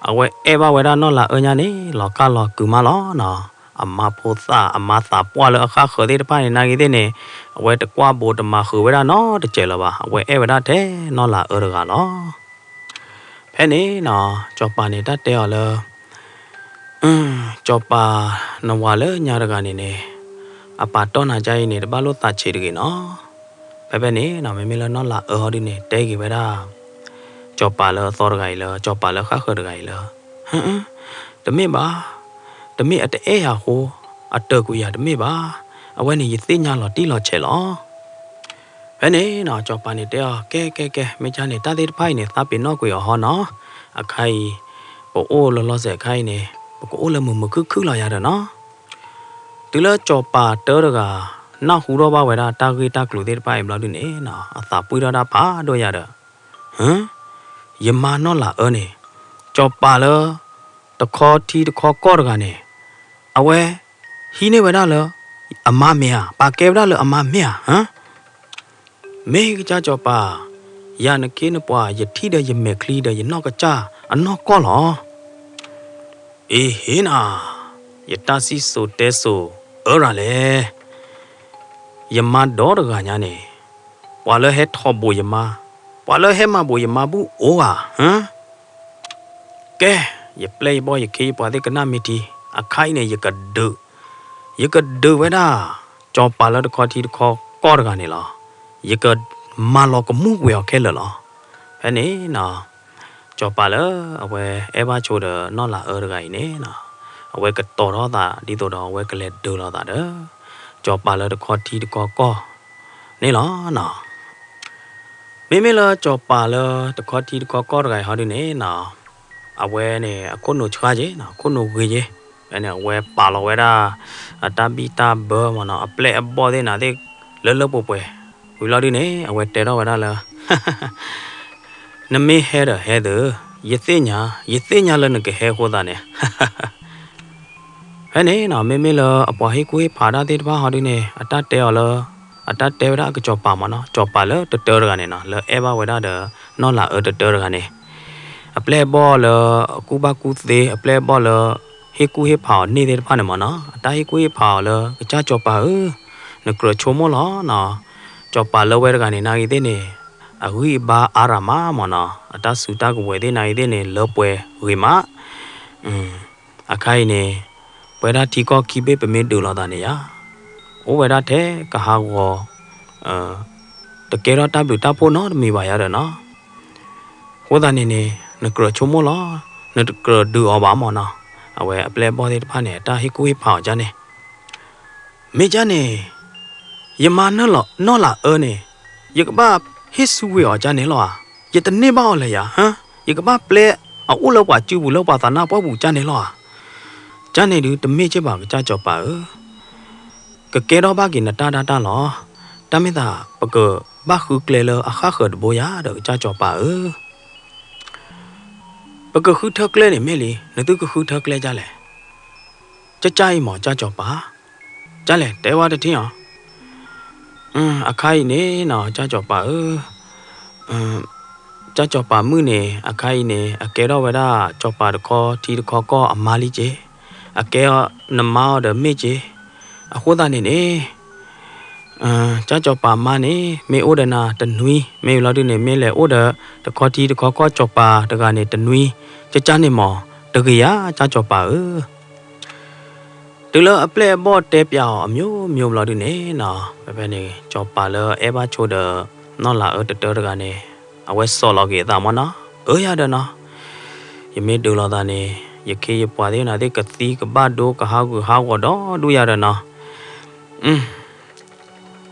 အဝဲအဲၣ်ဘၣ်ဝဲဒၣ်နီၢ်လၤအၢညါန့ၣ် လီၤကၢ်လီၤကုၤမးလီၤနီၤ. အမါဖိသၣ်အမါသးပှၢ်လၢအဃၣ်ဃၢၤသ့ၣ်တဖၣ်န့ၣ် နာ်ဂ့ၤသ့ၣ်န့ၣ်, အဝဲတကွၢ်ဘိးတမၤဃုာ်ဝဲဒၣ်နီတစဲးလၢၤဘၣ်, အဝဲအဲၣ်ဝဲဒၣ်ထဲနီၢ်လၤအၢတဂၤလီၤ. ဖဲန့ၣ်နီၤ, စီၤပၤန့ၣ်တၢ်တဲအီၤလၢ စီၤပၤနဝၤလၢညါတဂၤန့ၣ်န့ၣ်, အပာ်တီၢ်နၤကါအံၤန့ၣ် တဘၣ်လိၣ်သးဆံးတဂ့ၤနီၤ. ဖဲဖဲန့ၣ်နီၤ, မ့မ့ၢ်လၢနီၢ်လၤအၢဟီဒုန့ၣ် တဲက့ၤဝဲဒၣ် စီၤပၤလၢအသီတဂၤအံၤလၢ စီၤပၤလၢဃၣ်ဃၢၤတဂၤအံၤလၢ, တမ့ၢ်ဘၣ်, တမ့ၢ်အတအဲၣ်ယၤအဃိ, အတၢၢ်ကွံာ်ယၤတမ့ၢ်ဘၣ်, အဝဲန့ၣ်ယသ့ၣ်ညါလီၤတံၢ်လီၤဆဲးလီၤ. ဖဲန့ၣ်နီၤ, စီၤပၤန့ၣ်တဲအီၤ, ကဲကဲကဲ, မ့ၢ်ကါန့ၣ် တၢ်သ့ၣ်တဖၣ်အံၤန့ၣ် သးပ့ၤနီၣ်ကွံာ်အီၤဟီနီၤ. အခါအံၤ ပအိၣ်လီၤလီၤဆဲးအခါအံၤန့ၣ် ပကအိၣ်လၢမုာ်မုာ်ခုၣ်ခုၣ်လီၤယၤဒီးနီၤ. တုၤလၢစီၤပၤတၢတဂၤ နၢ်ဟူထီၣ်ဘၣ်ဝဲဒၣ်တၢ်ဂ့ၢ်တၢ်ကျိၤသ့ၣ်တဖၣ်အံၤဘျီဒုန့ၣ်နီၤ, အသးပှံၢ်ထီၣ်တၢ်ဖးဒိၣ်ယၤဒီး, ဟၢ, ယမါနီၢ်လၤအၢန့ၣ်, စီၤပၤလၢ တခီထံတခီကီၢ်တဂၤန့ၣ်, အဝဲ ဟံးန့ၢ်ဝဲဒၣ်လၢ အမါမ့ၢ်ဧါ, ပာ်ကဲဝဲဒၣ်လၢအမါမ့ၢ်ဧါ, ဟၢ. မ့ၢ်ကစၢ်စီၤပၤ, ယၤနခ့နပှၤ ယထံၣ်ဒီးယမဲာ်ချံဒီးယနီၢ်ကစၢ်အနီၢ်ကီၢ်လီၤ. အ့ဟ့နၤ, ယတၢ်စံၣ်စိၤတဲစိၤအၢရၤလဲၣ်. ယမါဒီတဂၤညါန့ၣ်, ပှၤလၢဟဲထီၣ်ဘိးယမါ, ပှၤလၢဟဲမၤဘိးယမါဘူၣ်အိၣ်ဧါ, ဟၢ. ကဲ, ယပျဲၢ်ယဘီၣ်ယခ့ယပှၤသ့ၣ်ကနၣ်မ့ၢ်ထံ, အခါအံၤန့ၣ် ယကဒုး, ယကဒုးဝဲဒၣ် စီၤပၤလၢတခီထံတခီကီၢ်တဂၤန့ၣ်လီၤ. ယကမၤလီၤကမူၣ်ကွံာ်အီၤခဲလၢာ်လီၤ. ဖဲန့ၣ်နီၤ, စီၤပၤလၢအဝဲအဲၣ်ဘၣ်ဆိဒီးနီၢ်လၤအၢတဂၤအံၤန့ၣ်, အဝဲကတီၤထီၣ်သးဒ်သိးဒီးအဝဲကလဲၤဒုးလိာ်သးဒီး စီၤပၤလၢတခီထံတခီကီၢ်န့ၣ်လီၤ. မ့မ့ၢ်လၢစီၤပၤလၢတခီထံတခီကီၢ်တဂၤအံၤဟီဒုန့ၣ်နီၤ, အဝဲန့ၣ်အခိၣ်နူာ်ဆှါက့ၤ, အခိၣ်နူာ်ဂ့ၤက့ၤ, ဖဲန့ၣ် အဝဲပာ်လီၤဝဲဒၣ် အတၢ်ဘံၣ်တၢ်ဘၢမ့ၢ်နီၤ, အပျဲၢ်အဘီၣ်သ့ၣ်နၤသ့ၣ် လၢလၢပှဲၤပှဲၤ, ဝံၤလီၤဒုန့ၣ် အဝဲတဲထီၣ်ဝဲဒၣ်လၢ နမ့ၢ်ဟဲဒီးဟဲသု, ယသ့ၣ်ညါ, ယသ့ၣ်ညါလၢနကဟဲအဃိသတးန့ၣ် ဖဲန့ၣ်နီၤ, မ့မ့ၢ်လၢအပှၤဟ့ၣ်ကူၣ်ဟ့ၣ်ဖးတၢ်သ့ၣ်တဖၣ်ဟီဒုန့ၣ် အတၢ်တဲအီၤလၢ, အတၢ်တဲဝဲဒၣ်အကစီၤပၤမ့ၢ်နီၤ, စီၤပၤလၢတတၢတဂၤန့ၣ်နီၤ, လၢအဲၣ်ဘၣ်ဝဲဒၣ်ဒီးနီၢ်လၤအၢတတၢတဂၤန့ၣ်, အပျဲၢ်အဘီၣ်လၢအကူၣ်ဘၣ်ကူၣ်သ့, အပျဲၢ်အဘီၣ်လၢဟ့ၣ်ကူၣ်ဟ့ၣ်ဖးအီၤန့ၢ်သ့ၣ်တဖၣ်န့ၣ်မ့ၢ်နီၤ, အတၢ်ဟ့ၣ်ကူၣ်ဟ့ၣ်ဖးအီၤလၢ ကစၢ်စီၤပၤဧၢ, နကြၢးဆိကမိၣ်လီၤနီၤ, စီၤပၤလၢဝဲတဂၤန့ၣ် နာ်ဂ့ၤသ့ၣ်န့ၣ် အဂံၢ်အဘါအါရၤမးမ့ၢ်နီၤ, အတၢ်စုတၢ်ကဝဲၤသ့ၣ် နာ်ဂ့ၤသ့ၣ်န့ၣ် လၢပှဲၤဂ့ၤမး အခါအံၤန့ၣ် ပဝဲဒၣ်ထံကီၢ်ခံဘ့ၣ်ပမ့ၢ်ဒုးလိာ်သးန့ၣ်ယါ, အိၣ်ဝဲဒၣ်ထဲကဟးဂီၤ, တကဲထီၣ်တၢ်ဘျုးတၢ်ဖှိၣ်နီတမံၤဘၣ်ယါဒီးနီၤ, အဃိသတးန့ၣ်န့ၣ် နကြၢးဆိကမိၣ်လီၤ, နတကြၢးဒုးအီၤဘၣ်မ့ၢ်နီၤ, အဝဲအပျဲၢ်အဘီၣ်သ့ၣ်တဖၣ်န့ၣ် အတၢ်ဟ့ၣ်ကူၣ်ဟ့ၣ်ဖးအီၤကန့ၣ် မ့ၢ်ကန့ၣ်, ယမါနီၢ်လၤအၢန့ၣ်, ယကဘၣ်ဟ့ၣ်ဆူဝ့ၤအီၤကန့ၣ်လီၤဧါ, ယတန့ၢ်ဘၣ်အီၤလၢၤယါ, ဟၢ, ယကဘၣ်ပျဲအအိၣ်လၢပှၤစုပူၤလၢပှၤသးနါပှၢ်ပူၤကန့ၣ်လီၤဧါ, ကန့ၣ်ဒုးတမ့ၢ်က့ဘၣ်ကစၢ်စီၤပၤဧၢ, ကကဲထီၣ်ဘၣ်က့ၤနတၢ်ဒၣ်တၢ်လီၤ, တၢ်မ့ၢ်သးပကဘၣ်ဃုကျဲလၢအဃၣ်ဃၢၤတဘိယါဒီးကစၢ်စီၤပၤဧၢ ပကဃုထၢကျဲန့ၣ်မ့ၢ်လံ, နသုကဃုထၢကျဲဒ်လဲၣ်, ကကၢ်အံၤမ့ၢ်ကၢ်စီၤပၤ, ဒ်လဲၣ် တဲဝဲတထံၣ်အီၤ, အခါအံၤန့ၣ်နီၤ ကၢ်စီၤပၤဧၢ, ကၢ်စီၤပၤမုၣ်န့ၣ် အခါအံၤန့ၣ် အကဲထီၣ်ဝဲဒၣ် စီၤပၤတခီထံတခီကီၢ်အမါလံက့ၤ, အကဲအီၤနမါအီၤဒီးမ့ၢ်က့ၤ, အဃိသတးန့ၣ်န့ၣ် ကၠၢ်စီၤပၤမါန့ၣ် မ့ၢ်အိၣ်ဒီးနၤတနွံ မ့ၢ်ဝံၤလီၤဒုန့ၣ် မ့ၢ်လဲၤအိၣ်ဒီး တခီထံတခီကီၢ်စီၤပၤတဂၤန့ၣ်တနွံ ကကၢ်န့ၣ်မး တဂ့ၤယၤ ကၠၢ်စီၤပၤဧၢ. တုၤလၢအပျဲၢ်အဘီၣ်တဲပျးအီၤအမျိုးမျိုးဘျီဒုန့ၣ်နီၤ ဖဲဖဲန့ၣ် စီၤပၤလၢအဲၣ်ဘၣ်ဆိဒီး နီၢ်လၤအၢတတၢတဂၤန့ၣ် အဝဲစိာ်လီၤက့ၤအသးမ့ၢ်နီၤ အၢယၤဒီးနီၤ ယမ့ၢ်ဒုးလိာ်သးန့ၣ် ယခ့ယပှၤသ့ၣ်နၤသ့ၣ်ကသံကဘၣ်ဒိကဟးဂူာ်ဟးဂီၤဒီဒူၣ်ယၤဒီးနီၤ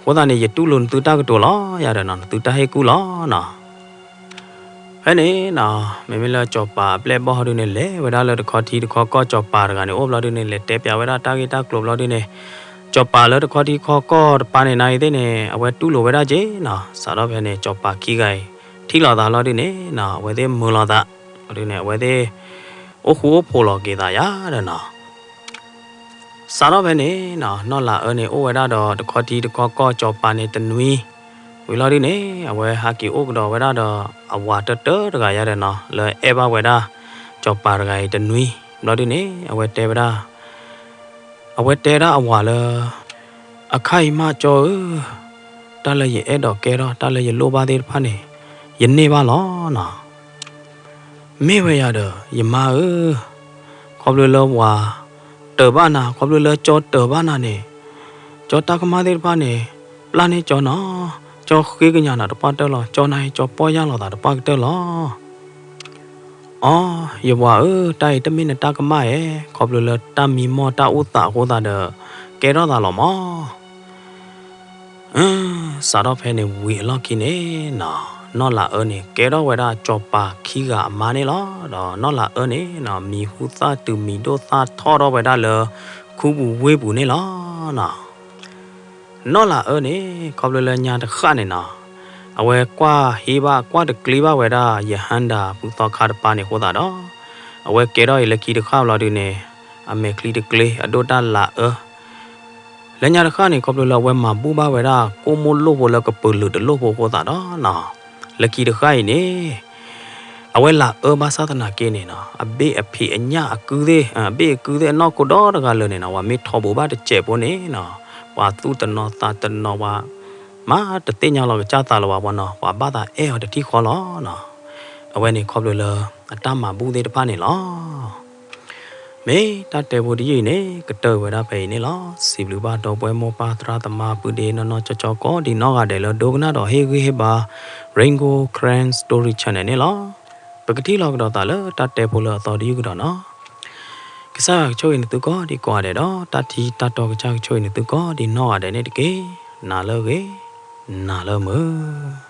အဃိသတးန့ၣ် ယတူၢ်လိာ်နသုတၢ်ကတိၤလီၤယၤဒီးနီၤ နသုတၢ်ဟ့ၣ်ကူၣ်လီၤနီၤ. ဖဲန့ၣ်နီၤ မ့မ့ၢ်လၢစီၤပၤအပျဲၢ်အဘီၣ်ဟီဒုန့ၣ် လဲၤဝဲဒၣ်လၢတခီထံတခီကီၢ်စီၤပၤတဂၤန့ၣ် အိၣ်ဘျီဒုန့ၣ် လဲၤတဲပျးဝဲဒၣ်တၢ်ဂ့ၢ်တၢ်ကျိၤဘျီဒုန့ၣ် စီၤပၤလၢတခီထံတခီကီၢ်တပၤန့ၣ် နၤအံၤသ့ၣ်န့ၣ် အဝဲတူၢ်လိာ်ဝဲဒၣ်က့ၤနီၤ စးထီၣ်ဖဲန့ၣ် စီၤပၤခံဂၤအံၤ ထံၣ်လိာ်သးလီၤဒုန့ၣ်နီၤ အဝဲသ့ၣ်မုာ်လိာ်သး ဒုန့ၣ် အဝဲသ့ၣ် အိၣ်ဃူအိၣ်ဖိးလီၤက့ၤသးယၤဒီးနီၤ စးထီၣ်ဖဲန့ၣ်နီၤ နီၢ်လၤအၢန့ၣ် အိၣ်ဝဲဒၣ်ဒီးတခီထံတခီကီၢ်စီၤပၤန့ၣ်တနွံ ဝံၤလီၤဒုန့ၣ် အဝဲဟးက့ၤအိၣ်ကဒီးဝဲဒၣ်ဒီး အဝၤတတၢတဂၤယၤဒီးနီၤ လၢအဲၣ်ဘၣ်ဝဲဒၣ် စီၤပၤတဂၤအံၤတနွံ ဘျီဒုန့ၣ် အဝဲတဲဝဲဒၣ် အဝဲတဲဒၣ်အဝၤလၢ အခါအံၤမးကၠီဧၢ, တၢ်လၢယအဲၣ်ဒိးကဲထီၣ် တၢ်လၢယလိၣ်ဘၣ်သ့ၣ်တဖၣ်န့ၣ် ယန့ၢ်ဘၣ်လီၤနီၤ. မ့ၢ်ဝဲယၤဒီး ယမါဧၢ, ခီဖျိလၢဝၤတၢၤဘၣ်နၤ ခီဖျိလၢကၠီတၢၤဘၣ်နၤန့ၣ် ကၠီတၢ်ကမၣ်သ့ၣ်တဖၣ်န့ၣ် ပျၢ်န့ၢ်ကၠီနီၤ, ကၠီဃ့ကညးနၤတပှၢ်တၢၢ်လီၤ, ကၠီနၤအံၤ ကၠီပီၢ်ယၢ်လီၤသးတပှၢ်ကတၢၢ်လီၤ. အီ, ယဝၤဧၢ, တၢ်အံၤတမ့ၢ်နတၢ်ကမၣ်ဧါ, ခီဖျိလၢတၢ်မံမီၢ်တၢ်အိၣ်သးအဃိသတးဒီး ကဲထီၣ်သးလီၤမး. စးထီၣ်ဖဲန့ၣ်ဝံၤအလီၢ်ခံန့ၣ်နီၤ, နီၢ်လၤအၢန့ၣ် ကဲထီၣ်ဝဲဒၣ်စီၤပၤခံဂၤအမါန့ၣ်လီၤ. ဒီးနီၢ်လၤအၢန့ၣ်နီၤ မံၤဟူသၣ်တုၤမံၤဒိၣ်သၣ်ထီၣ်ထီၣ်ဝဲဒၣ်လၢခူပူၤဝ့ၢ်ပူၤန့ၣ်လီၤ. နီၢ်လၤအၢန့ၣ် ခီဖျိလၢညါတဃၣ်န့ၣ်နီၤ, အဝဲကွၢ်ဟ့ဘၣ် ကွၢ်တကျ့ဘၣ်ဝဲဒၣ် ရဟၣ်ဒၣ်ဖုသီခါတပၤန့ၣ်အဃိသတးဒီး အဝဲကဲထီၣ်အံၤလၢခံတဃၣ်ဘျီဒုန့ၣ် အမဲာ်ချံတကျ့ အဒိၣ်တၢ်လၤအၢ လၢညါတဃၣ်န့ၣ် ခီဖျိလၢအဝဲမၤဘူၣ်ဘၣ်ဝဲဒၣ် ကိၣ်မိၢ်လိၣ်ဖိလၢကပၢၤလုာ်တလိၣ်ဖိအဃိသတးဒီးနီၤ, လၢခံတဃၣ်အံၤန့ၣ် အဝဲလၤအၢဘၣ်ဆၣ်သနာ်က့န့ၣ်နီၤ အဘ့ၣ်အဖံးအညၣ်အကုသ့ၣ် အဘ့ၣ်အကုသ့ၣ်အနီၢ်ခိဒီတဂၤလၢာ်န့ၣ်နီၤ ပှၤမ့ၢ်ထီၣ်ဘူးဘၣ်တစဲးဖိန့ၣ်နီၤ ပှၤသူၣ်တနီၤသးတနီၤ ပှၤမၤတသ့ၣ်ညါလီၤကစၢ်သးလၢၤဘၣ်ပှၤနီၤ ပှၤဘၣ်သးအဲၣ်အီၤတထံၣ်ဃီလီၤနီၤ. အဝဲန့ၣ်ခီဖျိလၢအတၢ်မၤဘူၣ်သ့ၣ်တဖၣ်န့ၣ်လီၤ. မ့ၢ်တၢ်တဲဖိတယုၢ်အံၤန့ၣ် ကတၢၢ်ဝဲဒၣ်ဖဲအံၤန့ၣ်လီၤ. စံးဘျုးဘၣ်ဒီပုၢ်ဝဲၢ်မိၢ်ပၢ်သရၣ်သမါပုၢ်ဒ့နီၢ်နီၢ်ကၠီကၠီကိးဒံးနီၢ်ဂၤဒဲးလၢဒိကနၣ်ဒီးဟ့ၣ်ဂံၢ်ဟ့ၣ်ဘါ Rain Gold Karen Story Channel န့ၣ်လီၤ. ပကထံၣ်လိာ်ကဒီးသးလၢတၢ်တဲဖိလၢအသီတယုၢ်ကဒီးနီၤ. ကစၢ်ယွၤကဆိၣ်ဂ့ၤနသုကိးဒံးကိးဂၤဒဲးဒီး တၢ်ထံတၢ်တီကစၢ်ကဆိၣ်ဂ့ၤနသုကိးဒံးနီၢ်ဂၤဒဲးန့ၣ်တက့ၢ်. နၤလၢအဂ့ၤ, နၤလၢမုာ်.